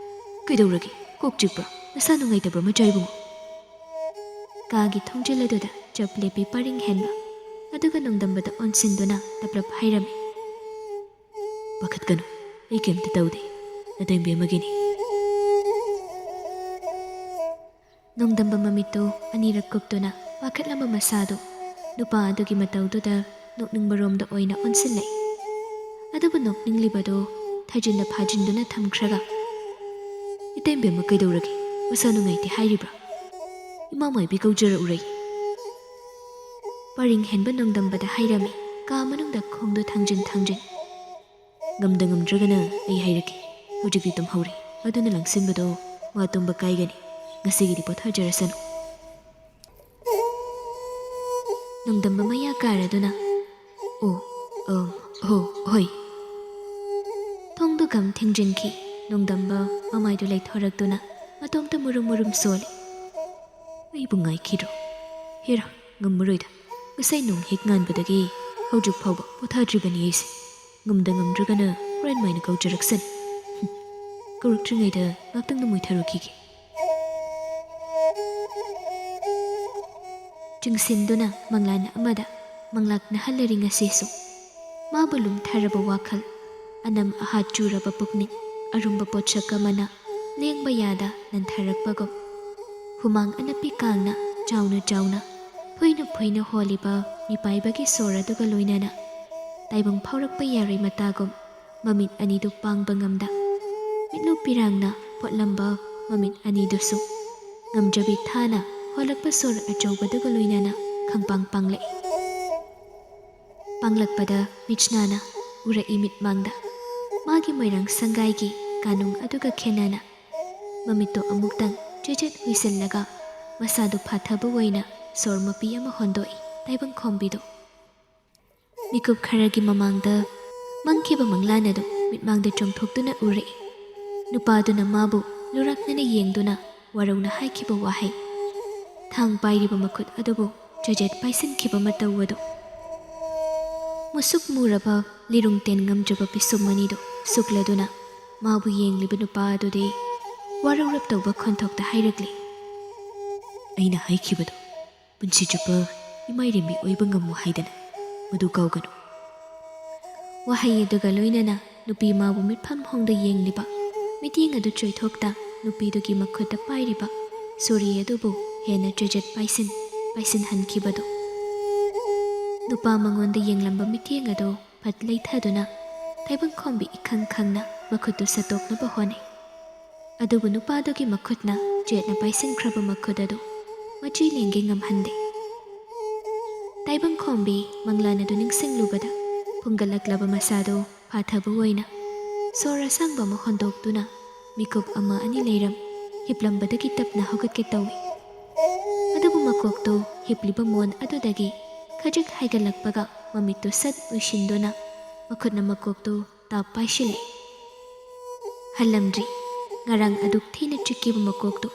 "ꯀꯩꯗꯧꯔꯒꯦ? ꯀꯣꯛ ꯆꯤꯛꯄ꯭ꯔꯥ? ꯅꯁꯥ ꯅꯨꯡꯉꯥꯏꯇꯕ꯭ꯔꯥ, ꯃꯆꯥ ꯏꯕꯨꯡꯉꯣ?" ꯀꯥꯒꯤ ꯊꯣꯡꯖꯤꯜ ꯑꯗꯨꯗ ꯆꯞ ꯂꯦꯞꯄꯤ ꯄꯔꯤꯡ ꯍꯦꯟꯕ, ꯑꯗꯨꯒ ꯅꯣꯡꯗꯝꯕꯗ ꯑꯣꯟꯁꯤꯟꯗꯨꯅ ꯇꯞꯂꯞ ꯍꯥꯏꯔꯝꯃꯤ, "ꯄꯥꯈꯠꯀꯅꯨ, ꯑꯩ ꯀꯩꯝꯇ ꯇꯧꯗꯦ, ꯅꯇꯩꯕꯦꯝꯃꯒꯤꯅꯤ꯫" ꯅꯣꯡꯗꯝꯕ ꯃꯃꯤꯠꯇꯨ ꯑꯅꯤꯔꯛ ꯀꯨꯞꯇꯨꯅ ꯄꯥꯈꯠꯂꯝꯕ ꯃꯁꯥꯗꯨ ꯅꯨꯄꯥ ꯑꯗꯨꯒꯤ ꯃꯇꯧꯗꯨꯗ ꯅꯣꯛꯅꯤꯡꯕꯔꯣꯝꯗ ꯑꯣꯏꯅ ꯑꯣꯟꯁꯤꯜꯂꯛꯏ꯫ ꯑꯗꯨꯕꯨ ꯅꯣꯛꯅꯤꯡꯂꯤꯕꯗꯨ ꯊꯥꯖꯤꯟꯅ ꯐꯥꯖꯤꯟꯗꯨꯅ ꯊꯝꯈ꯭ꯔꯒ, "ꯏꯇꯩꯕꯦꯝꯃ ꯀꯩꯗꯧꯔꯒꯦ? ꯃꯁꯥ ꯅꯨꯡꯉꯥꯏꯇꯦ ꯍꯥꯏꯔꯤꯕ꯭ꯔꯥ? ꯏꯃꯥ ꯃꯥꯏꯕꯤ ꯀꯧꯖꯔꯛꯎꯔꯦ?" ꯄꯔꯤꯡ ꯍꯦꯟꯕ ꯅꯣꯡꯗꯝꯕꯗ ꯍꯥꯏꯔꯝꯃꯤ, ꯀꯥ ꯃꯅꯨꯡꯗ ꯈꯣꯡꯗꯣ ꯊꯥꯡꯖꯤꯟ ꯊꯥꯡꯖꯤꯟ꯫ "ꯉꯝꯗ ꯉꯝꯗ꯭ꯔꯒꯅ ꯑꯩ ꯍꯥꯏꯔꯛꯀꯦ꯫ ꯍꯧꯖꯤꯛꯇꯤ ꯇꯨꯝꯍꯧꯔꯦ, ꯑꯗꯨꯅ ꯂꯥꯡꯁꯤꯟꯕꯗꯣ ꯃꯥ ꯇꯨꯝꯕ ꯀꯥꯏꯒꯅꯤ꯫ ꯉꯁꯤꯒꯤꯗꯤ ꯄꯣꯊꯥꯖꯔꯁꯅꯨ꯫" ꯅꯣꯡꯗꯝꯕ ꯃꯌꯥ ꯀꯥꯔꯗꯨꯅ, "ꯑꯣ, ꯑꯝ, ꯍꯣ, ꯍꯣꯏ꯫" ꯊꯣꯡꯗꯣ ꯒꯝ ꯊꯤꯡꯖꯤꯟꯈꯤ꯫ ꯅꯣꯡꯗꯝꯕ ꯃꯃꯥꯏꯗꯨ ꯂꯩꯊꯣꯔꯛꯇꯨꯅ ꯃꯇꯣꯝꯇ ꯃꯨꯔꯨꯝ ꯃꯨꯔꯨꯝ ꯁꯣꯜꯂꯤ꯫ "ꯑꯩꯕꯨ ꯉꯥꯏꯈꯤꯔꯣ꯫ ꯍꯦꯔꯥ, ꯉꯝꯃꯔꯣꯏꯗ꯫ ꯉꯁꯥꯏ ꯅꯣꯡ ꯍꯦꯛ ꯉꯥꯟꯕꯗꯒꯤ ꯍꯧꯖꯤꯛ ꯐꯥꯎꯕ ꯄꯣꯊꯥꯗ꯭ꯔꯤꯕꯅꯤ ꯑꯩꯁꯦ꯫ ꯉꯝꯗ ꯉꯝꯗ꯭ꯔꯒꯅ ꯍꯣꯔꯦꯟ ꯃꯥꯏꯅ ꯀꯧꯖꯔꯛꯁꯅꯤ꯫ ꯍꯨꯝ, ꯀꯧꯔꯛꯇ꯭ꯔꯤꯉꯩꯗ ꯉꯥꯛꯇꯪꯗ ꯃꯨꯏꯊꯔꯨꯈꯤꯒꯦ꯫" ꯆꯤꯡꯁꯤꯟꯗꯨꯅ ꯃꯪꯂꯥꯟ ꯑꯃꯗ ꯃꯪꯂꯥꯛꯅꯍꯜꯂꯔꯤ ꯉꯁꯤꯁꯨ꯫ ꯃꯥꯕꯨ ꯂꯨꯝꯊꯔꯕ ꯋꯥꯈꯜ, ꯑꯅꯝ ꯑꯍꯥꯠ ꯆꯨꯔꯕ ꯄꯨꯛꯅꯤꯡ, ꯑꯔꯨꯝꯕ ꯄꯣꯠꯁꯛ ꯑꯃꯅ ꯂꯦꯡꯕ ꯌꯥꯗ ꯅꯟꯊꯔꯛꯄꯒꯨꯝ꯫ ꯍꯨꯃꯥꯡ ꯑꯅꯞꯄꯤ ꯀꯥꯡꯅ ꯆꯥꯎꯅ ꯆꯥꯎꯅ, ꯐꯨꯏꯅ ꯐꯨꯏꯅ ꯍꯣꯜꯂꯤꯕ ꯃꯤꯄꯥꯏꯕꯒꯤ ꯁꯣꯔ ꯑꯗꯨꯒ ꯂꯣꯏꯅꯅ ꯇꯥꯏꯕꯪ ꯐꯥꯎꯔꯛꯄ ꯌꯥꯔꯣꯏ ꯃꯇꯥꯒꯨꯝ ꯃꯃꯤꯠ ꯑꯅꯤꯗꯨ ꯄꯥꯡꯕ ꯉꯝꯗ, ꯃꯤꯠꯂꯨ ꯄꯤꯔꯥꯡꯅ ꯄꯣꯠꯂꯝꯕ ꯃꯃꯤꯠ ꯑꯅꯤꯗꯨꯁꯨ ꯉꯝꯖꯕꯤ ꯊꯥꯅ ꯍꯣꯜꯂꯛꯄ ꯁꯣꯔ ꯑꯆꯧꯕꯗꯨꯒ ꯂꯣꯏꯅꯅ ꯈꯪꯄꯥꯡ ꯄꯥꯡꯂꯛꯏ꯫ ꯄꯥꯡꯂꯛꯄꯗ ꯃꯤꯠꯁꯅꯥꯅ ꯎꯔꯛꯏ ꯃꯤꯠꯃꯥꯡꯗ ꯃꯥꯒꯤ ꯃꯣꯏꯔꯥꯡ ꯁꯪꯒꯥꯏꯒꯤ ꯀꯥꯅꯨꯡ ꯑꯗꯨꯒ ꯈꯦꯟꯅꯅ ꯃꯃꯤꯠꯇꯨ ꯑꯃꯨꯛꯇꯪ ꯆꯦꯖꯦꯠ ꯎꯏꯁꯤꯜꯂꯒ ꯃꯁꯥꯗꯨ ꯐꯥꯊꯕ ꯑꯣꯏꯅ ꯁꯣꯔ ꯃꯄꯤ ꯑꯃ ꯍꯣꯟꯗꯣꯛꯏ ꯇꯥꯏꯕꯪꯈꯣꯝꯕꯤꯗꯨ꯫ ꯃꯤꯀꯨꯞ ꯈꯔꯒꯤ ꯃꯃꯥꯡꯗ ꯃꯪꯈꯤꯕ ꯃꯪꯂꯥꯟ ꯑꯗꯨ ꯃꯤꯠꯃꯥꯡꯗ ꯆꯣꯡꯊꯣꯛꯇꯨꯅ ꯎꯔꯛꯏ꯫ ꯅꯨꯄꯥꯗꯨꯅ ꯃꯥꯕꯨ ꯂꯨꯔꯛꯅꯅ ꯌꯦꯡꯗꯨꯅ ꯋꯥꯔꯧꯅ ꯍꯥꯏꯈꯤꯕ ꯋꯥꯍꯩ, ꯊꯥꯡ ꯄꯥꯏꯔꯤꯕ ꯃꯈꯨꯠ ꯑꯗꯨꯕꯨ ꯆꯦꯖꯦꯠ ꯄꯥꯏꯁꯤꯟꯈꯤꯕ ꯃꯇꯧ ꯑꯗꯨ꯫ ꯃꯨꯁꯨꯛ ꯃꯨꯔꯕ ꯂꯤꯔꯨꯡ ꯇꯦꯟ ꯉꯝꯗ꯭ꯔꯕ ꯄꯤꯁꯨꯝ ꯑꯅꯤꯗꯨ ꯁꯨꯛꯂꯗꯨꯅ ꯃꯥꯕꯨ ꯌꯦꯡꯂꯤꯕ ꯅꯨꯄꯥ ꯑꯗꯨꯗꯤ ꯋꯥꯔꯧꯔꯞ ꯇꯧꯕ ꯈꯣꯟꯊꯣꯛꯇ ꯍꯥꯏꯔꯛꯂꯤ, "ꯑꯩꯅ ꯍꯥꯏꯈꯤꯕꯗꯣ, ꯄꯨꯟꯁꯤ ꯆꯨꯞꯄ ꯏꯃꯥꯏꯔꯦꯝꯕꯤ ꯑꯣꯏꯕ ꯉꯝꯃꯨ ꯍꯥꯏꯗꯅ, ꯃꯗꯨ ꯀꯥꯎꯒꯅꯨ"꯫ ꯋꯥꯍꯩ ꯑꯗꯨꯒ ꯂꯣꯏꯅꯅ ꯅꯨꯄꯤ ꯃꯥꯕꯨ ꯃꯤꯠꯐꯝ ꯍꯣꯡꯗ ꯌꯦꯡꯂꯤꯕ ꯃꯤꯠꯌꯦꯡ ꯑꯗꯨ ꯆꯣꯏꯊꯣꯛꯇ ꯅꯨꯄꯤꯗꯨꯒꯤ ꯃꯈꯨꯠꯇ ꯄꯥꯏꯔꯤꯕ ꯁꯣꯔꯤ ꯑꯗꯨꯕꯨ ꯍꯦꯟꯅ ꯆꯦꯖꯦꯠ ꯄꯥꯏꯁꯤꯟ ꯄꯥꯏꯁꯤꯟꯍꯟꯈꯤꯕꯗꯨ꯫ ꯅꯨꯄꯥ ꯃꯉꯣꯟꯗ ꯌꯦꯡꯂꯝꯕ ꯃꯤꯠꯌꯦꯡ ꯑꯗꯨ ꯐꯠ ꯂꯩꯊꯗꯨꯅ ꯇꯥꯏꯕꯪꯈꯣꯝꯕꯤ ꯏꯈꯪ ꯈꯪꯅ ꯃꯈꯨꯠꯇꯨ ꯁꯠꯇꯣꯛꯅꯕ ꯍꯣꯠꯅꯩ꯫ ꯑꯗꯨꯕꯨ ꯅꯨꯄꯥꯗꯨꯒꯤ ꯃꯈꯨꯠꯅ ꯆꯦꯠꯅ ꯄꯥꯏꯁꯤꯟꯈ꯭ꯔꯕ ꯃꯈꯨꯠ ꯑꯗꯨ ꯃꯆꯤ ꯂꯦꯡꯒꯦ ꯉꯝꯍꯟꯗꯦ꯫ ꯇꯥꯏꯕꯪꯈꯣꯝꯕꯤ ꯃꯪꯂꯥꯟ ꯑꯗꯨ ꯅꯤꯡꯁꯤꯡꯂꯨꯕꯗ ꯐꯨꯡꯒꯠꯂꯛꯂꯕ ꯃꯁꯥꯗꯨ ꯐꯥꯊꯕ ꯑꯣꯏꯅ ꯁꯣꯔ ꯑꯁꯥꯡꯕ ꯑꯃ ꯍꯣꯟꯗꯣꯛꯇꯨꯅ ꯃꯤꯀꯨꯞ ꯑꯃ ꯑꯅꯤ ꯂꯩꯔꯝ ꯍꯤꯞꯂꯝꯕꯗꯒꯤ ꯇꯞꯅ ꯍꯧꯒꯠꯀꯦ ꯇꯧꯏ꯫ ꯑꯗꯨꯕꯨ ꯃꯀꯣꯛꯇꯨ ꯍꯤꯞꯂꯤꯕ ꯃꯣꯟ ꯑꯗꯨꯗꯒꯤ ꯈꯖꯤꯛ ꯍꯥꯏꯒꯠꯂꯛꯄꯒ ꯃꯃꯤꯠꯇꯨ ꯁꯠ ꯎꯏꯁꯤꯟꯗꯨꯅ ꯃꯈꯨꯠꯅ ꯃꯀꯣꯛꯇꯨ ꯇꯥꯞ ꯄꯥꯏꯁꯤꯜꯂꯦ꯫ ꯍꯜꯂꯝꯗ꯭ꯔꯤ꯫ ꯉꯔꯥꯡ ꯑꯗꯨꯛ ꯊꯤꯅ ꯆꯤꯛꯈꯤꯕ ꯃꯀꯣꯛꯇꯨ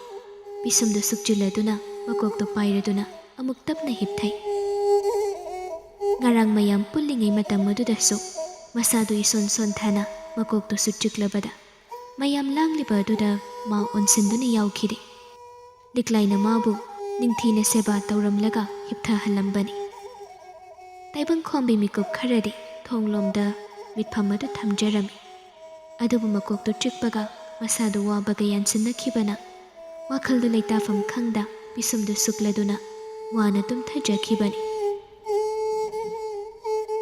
ꯄꯤꯁꯨꯝꯗꯨ ꯁꯨꯛꯆꯤꯜꯂꯗꯨꯅ ꯃꯀꯣꯛꯇꯨ ꯄꯥꯏꯔꯗꯨꯅ ꯑꯃꯨꯛ ꯇꯞꯅ ꯍꯤꯞꯊꯩ꯫ ꯉꯔꯥꯡ ꯃꯌꯥꯝ ꯄꯨꯜꯂꯤꯉꯩ ꯃꯇꯝ ꯑꯗꯨꯗꯁꯨ ꯃꯁꯥꯗꯨ ꯏꯁꯣꯟ ꯁꯣꯟꯊꯅ ꯃꯀꯣꯛꯇꯨꯁꯨ ꯆꯤꯛꯂꯕꯗ ꯃꯌꯥꯝ ꯂꯥꯡꯂꯤꯕ ꯑꯗꯨꯗ ꯃꯥ ꯑꯣꯟꯁꯤꯟꯗꯨꯅ ꯌꯥꯎꯈꯤꯗꯦ꯫ ꯂꯤꯛꯂꯥꯏꯅ ꯃꯥꯕꯨ ꯅꯤꯡꯊꯤꯅ ꯁꯦꯕꯥ ꯇꯧꯔꯝꯂꯒ ꯍꯤꯞꯊꯍꯜꯂꯝꯕꯅꯤ꯫ ꯇꯥꯏꯕꯪꯈꯣꯝꯕꯤ ꯃꯤꯀꯨꯞ ꯈꯔꯗꯤ ꯊꯣꯡꯂꯣꯝꯗ ꯃꯤꯠꯐꯝ ꯑꯗꯨ ꯊꯝꯖꯔꯝꯃꯤ꯫ ꯑꯗꯨꯕꯨ ꯃꯀꯣꯛꯇꯨ ꯆꯤꯛꯄꯒ ꯃꯁꯥꯗꯨ ꯋꯥꯕꯒ ꯌꯥꯟꯁꯤꯟꯅꯈꯤꯕꯅ ꯋꯥꯈꯜꯗꯨ ꯂꯩꯇꯥꯐꯝ ꯈꯪꯗ ꯄꯤꯁꯨꯝꯗꯨ ꯁꯨꯛꯂꯗꯨꯅ ꯋꯥꯅ ꯇꯨꯝꯊꯖꯈꯤꯕꯅꯤ꯫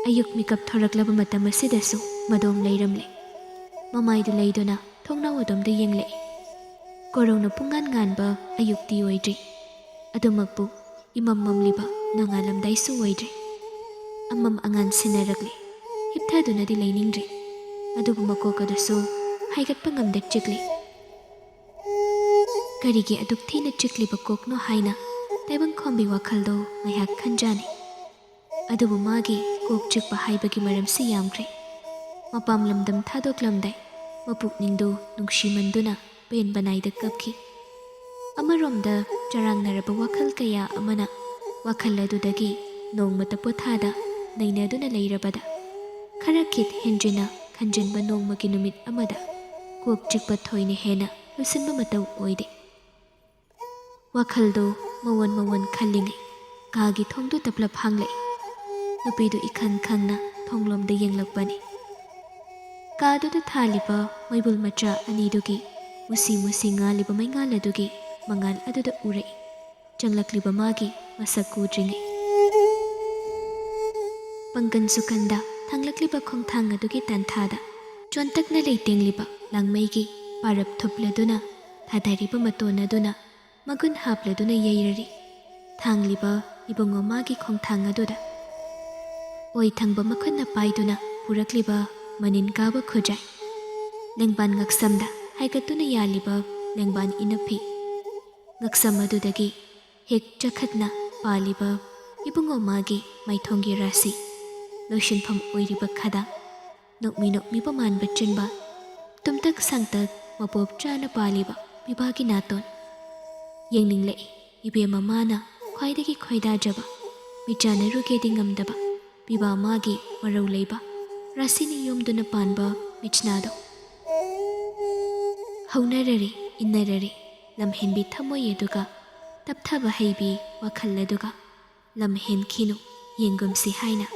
ꯑꯌꯨꯛ ꯃꯤꯀꯞ ꯊꯣꯔꯛꯂꯕ ꯃꯇꯝ ꯑꯁꯤꯗꯁꯨ ꯃꯗꯣꯝ ꯂꯩꯔꯝꯂꯦ꯫ ꯃꯃꯥꯏꯗꯨ ꯂꯩꯗꯨꯅ ꯊꯣꯡꯅꯥꯎ ꯑꯗꯣꯝꯗ ꯌꯦꯡꯂꯛꯏ꯫ ꯀꯣꯔꯧꯅ ꯄꯨꯡꯉꯥꯟ ꯉꯥꯟꯕ ꯑꯌꯨꯛꯇꯤ ꯑꯣꯏꯗ꯭ꯔꯤ꯫ ꯑꯗꯨꯃꯛꯄꯨ ꯏꯃꯝ ꯃꯝꯂꯤꯕ ꯅꯣꯡꯉꯥꯜꯂꯝꯗꯥꯏꯁꯨ ꯑꯣꯏꯗ꯭ꯔꯤ꯫ ꯑꯃꯝ ꯑꯉꯥꯟ ꯁꯤꯟꯅꯔꯛꯂꯤ꯫ ꯍꯤꯞꯊꯗꯨꯅꯗꯤ ꯂꯩꯅꯤꯡꯗ꯭ꯔꯤ꯫ ꯑꯗꯨꯕꯨ ꯃꯀꯣꯛ ꯑꯗꯨꯁꯨ ꯍꯥꯏꯒꯠꯄ ꯉꯝꯗ ꯆꯤꯛꯂꯤ꯫ ꯀꯔꯤꯒꯤ ꯑꯗꯨꯛ ꯊꯤꯅ ꯆꯤꯛꯂꯤꯕ ꯀꯣꯛꯅꯣ ꯍꯥꯏꯅ ꯇꯥꯏꯕꯪꯈꯣꯝꯕꯤ ꯋꯥꯈꯜꯗꯣ ꯉꯥꯏꯍꯥꯛ ꯈꯟꯖꯥꯅꯩ꯫ ꯑꯗꯨꯕꯨ ꯃꯥꯒꯤ ꯀꯣꯛ ꯆꯤꯛꯄ ꯍꯥꯏꯕꯒꯤ ꯃꯔꯝꯁꯤ ꯌꯥꯝꯈ꯭ꯔꯦ꯫ ꯃꯄꯥꯝ ꯂꯝꯗꯝ ꯊꯥꯗꯣꯛꯂꯝꯗꯥꯏ ꯃꯄꯨꯛꯅꯤꯡꯗꯨ ꯅꯨꯡꯁꯤꯃꯟꯗꯨꯅ ꯄꯦꯟꯕ ꯅꯥꯏꯗ ꯀꯞꯈꯤ꯫ ꯑꯃꯔꯣꯝꯗ ꯆꯔꯥꯡꯅꯔꯕ ꯋꯥꯈꯜ ꯀꯌꯥ ꯑꯃꯅ ꯋꯥꯈꯜ ꯑꯗꯨꯗꯒꯤ ꯅꯣꯡꯃꯇ ꯄꯣꯊꯥꯗ ꯅꯩꯅꯗꯨꯅ ꯂꯩꯔꯕꯗ ꯈꯔ ꯈꯤꯠ ꯍꯦꯟꯖꯤꯟꯅ ꯈꯟꯖꯤꯟꯕ ꯅꯣꯡꯃꯒꯤ ꯅꯨꯃꯤꯠ ꯑꯃꯗ ꯀꯣꯛ ꯆꯤꯛꯄ ꯊꯣꯏꯅ ꯍꯦꯟꯅ ꯂꯨꯁꯤꯟꯕ ꯃꯇꯧ ꯑꯣꯏꯗꯦ꯫ ꯋꯥꯈꯜꯗꯨ ꯃꯋꯣꯟ ꯃꯋꯣꯟ ꯈꯜꯂꯤꯉꯩ ꯀꯥꯒꯤ ꯊꯣꯡꯗꯨ ꯇꯞꯂꯞ ꯍꯥꯡꯂꯛꯏ꯫ ꯅꯨꯄꯤꯗꯨ ꯏꯈꯪ ꯈꯪꯅ ꯊꯣꯡꯂꯣꯝꯗ ꯌꯦꯡꯂꯛꯄꯅꯤ꯫ ꯀꯥꯗꯨꯗ ꯊꯥꯜꯂꯤꯕ ꯃꯩꯕꯨꯜ ꯃꯆꯥ ꯑꯅꯤꯗꯨꯒꯤ ꯃꯨꯁꯤ ꯃꯨꯁꯤ ꯉꯥꯜꯂꯤꯕ ꯃꯩꯉꯥꯜ ꯑꯗꯨꯒꯤ ꯃꯉꯥꯜ ꯑꯗꯨꯗ ꯎꯔꯛꯏ꯫ ꯆꯪꯂꯛꯂꯤꯕ ꯃꯥꯒꯤ ꯃꯁꯛ ꯎꯗ꯭ꯔꯤꯉꯩ ꯄꯥꯡꯒꯟ ꯁꯨꯀꯟꯗ ꯊꯥꯡꯂꯛꯂꯤꯕ ꯈꯣꯡꯊꯥꯡ ꯑꯗꯨꯒꯤ ꯇꯥꯟꯊꯥꯗ ꯆꯣꯟꯇꯛꯅ ꯂꯩꯇꯦꯡꯂꯤꯕ ꯂꯥꯡꯃꯩꯒꯤ ꯄꯥꯔꯞ ꯊꯨꯞꯂꯗꯨꯅ ꯊꯥꯗꯔꯤꯕ ꯃꯇꯣꯟ ꯑꯗꯨꯅ ꯃꯒꯨꯟ ꯍꯥꯞꯂꯗꯨꯅ ꯌꯩꯔꯔꯤ꯫ ꯊꯥꯡꯂꯤꯕ ꯏꯕꯨꯡꯉꯣ ꯃꯥꯒꯤ ꯈꯣꯡꯊꯥꯡ ꯑꯗꯨꯗ ꯑꯣꯏ ꯊꯪꯕ ꯃꯈꯨꯠꯅ ꯄꯥꯏꯗꯨꯅ ꯄꯨꯔꯛꯂꯤꯕ ꯃꯅꯤꯟ ꯀꯥꯕ ꯈꯨꯖꯥꯏ, ꯂꯦꯡꯕꯥꯟ ꯉꯛꯁꯝꯗ ꯍꯥꯏꯒꯠꯇꯨꯅ ꯌꯥꯜꯂꯤꯕ ꯂꯦꯡꯕꯥꯟ ꯏꯅꯐꯤ, ꯉꯛꯁꯝ ꯑꯗꯨꯗꯒꯤ ꯍꯦꯛ ꯆꯈꯠꯅ ꯄꯥꯜꯂꯤꯕ ꯏꯕꯨꯡꯉꯣ ꯃꯥꯒꯤ ꯃꯥꯏꯊꯣꯡꯒꯤ ꯔꯥꯁꯤ, ꯂꯣꯏꯁꯤꯟꯐꯝ ꯑꯣꯏꯔꯤꯕ ꯈꯗꯥꯡ, ꯅꯣꯛꯃꯤ ꯅꯣꯛꯃꯤꯕ ꯃꯥꯟꯕ ꯆꯤꯟꯕꯥꯜ, ꯇꯨꯝꯇꯛ ꯁꯥꯡꯇꯛ ꯃꯄꯣꯞ ꯆꯥꯅ ꯄꯥꯜꯂꯤꯕ ꯄꯤꯕꯥꯒꯤ ꯅꯥꯇꯣꯟ꯫ ꯌꯦꯡꯅꯤꯡꯂꯛꯏ ꯏꯕꯦꯝꯃ ꯃꯥꯅ ꯈ꯭ꯋꯥꯏꯗꯒꯤ ꯈꯣꯏꯗꯥꯖꯕ, ꯃꯤꯠꯆꯥꯟꯅꯔꯨꯒꯦꯗꯤ ꯉꯝꯗꯕ ꯄꯤꯕꯥ ꯃꯥꯒꯤ ꯃꯔꯧ ꯂꯩꯕ ꯔꯥꯁꯤꯅ ꯌꯣꯝꯗꯨꯅ ꯄꯥꯟꯕ ꯃꯤꯠꯁꯅꯥꯗꯣ꯫ ꯍꯧꯅꯔꯔꯦ, ꯏꯟꯅꯔꯔꯦ, ꯂꯝꯍꯦꯟꯕꯤ ꯊꯃꯣꯏ ꯑꯗꯨꯒ ꯇꯞꯊꯕ ꯍꯩꯕꯤ ꯋꯥꯈꯜ ꯑꯗꯨꯒ꯫ ꯂꯝ ꯍꯦꯟꯈꯤꯅꯨ, ꯌꯦꯡꯒꯨꯝꯁꯤ ꯍꯥꯏꯅ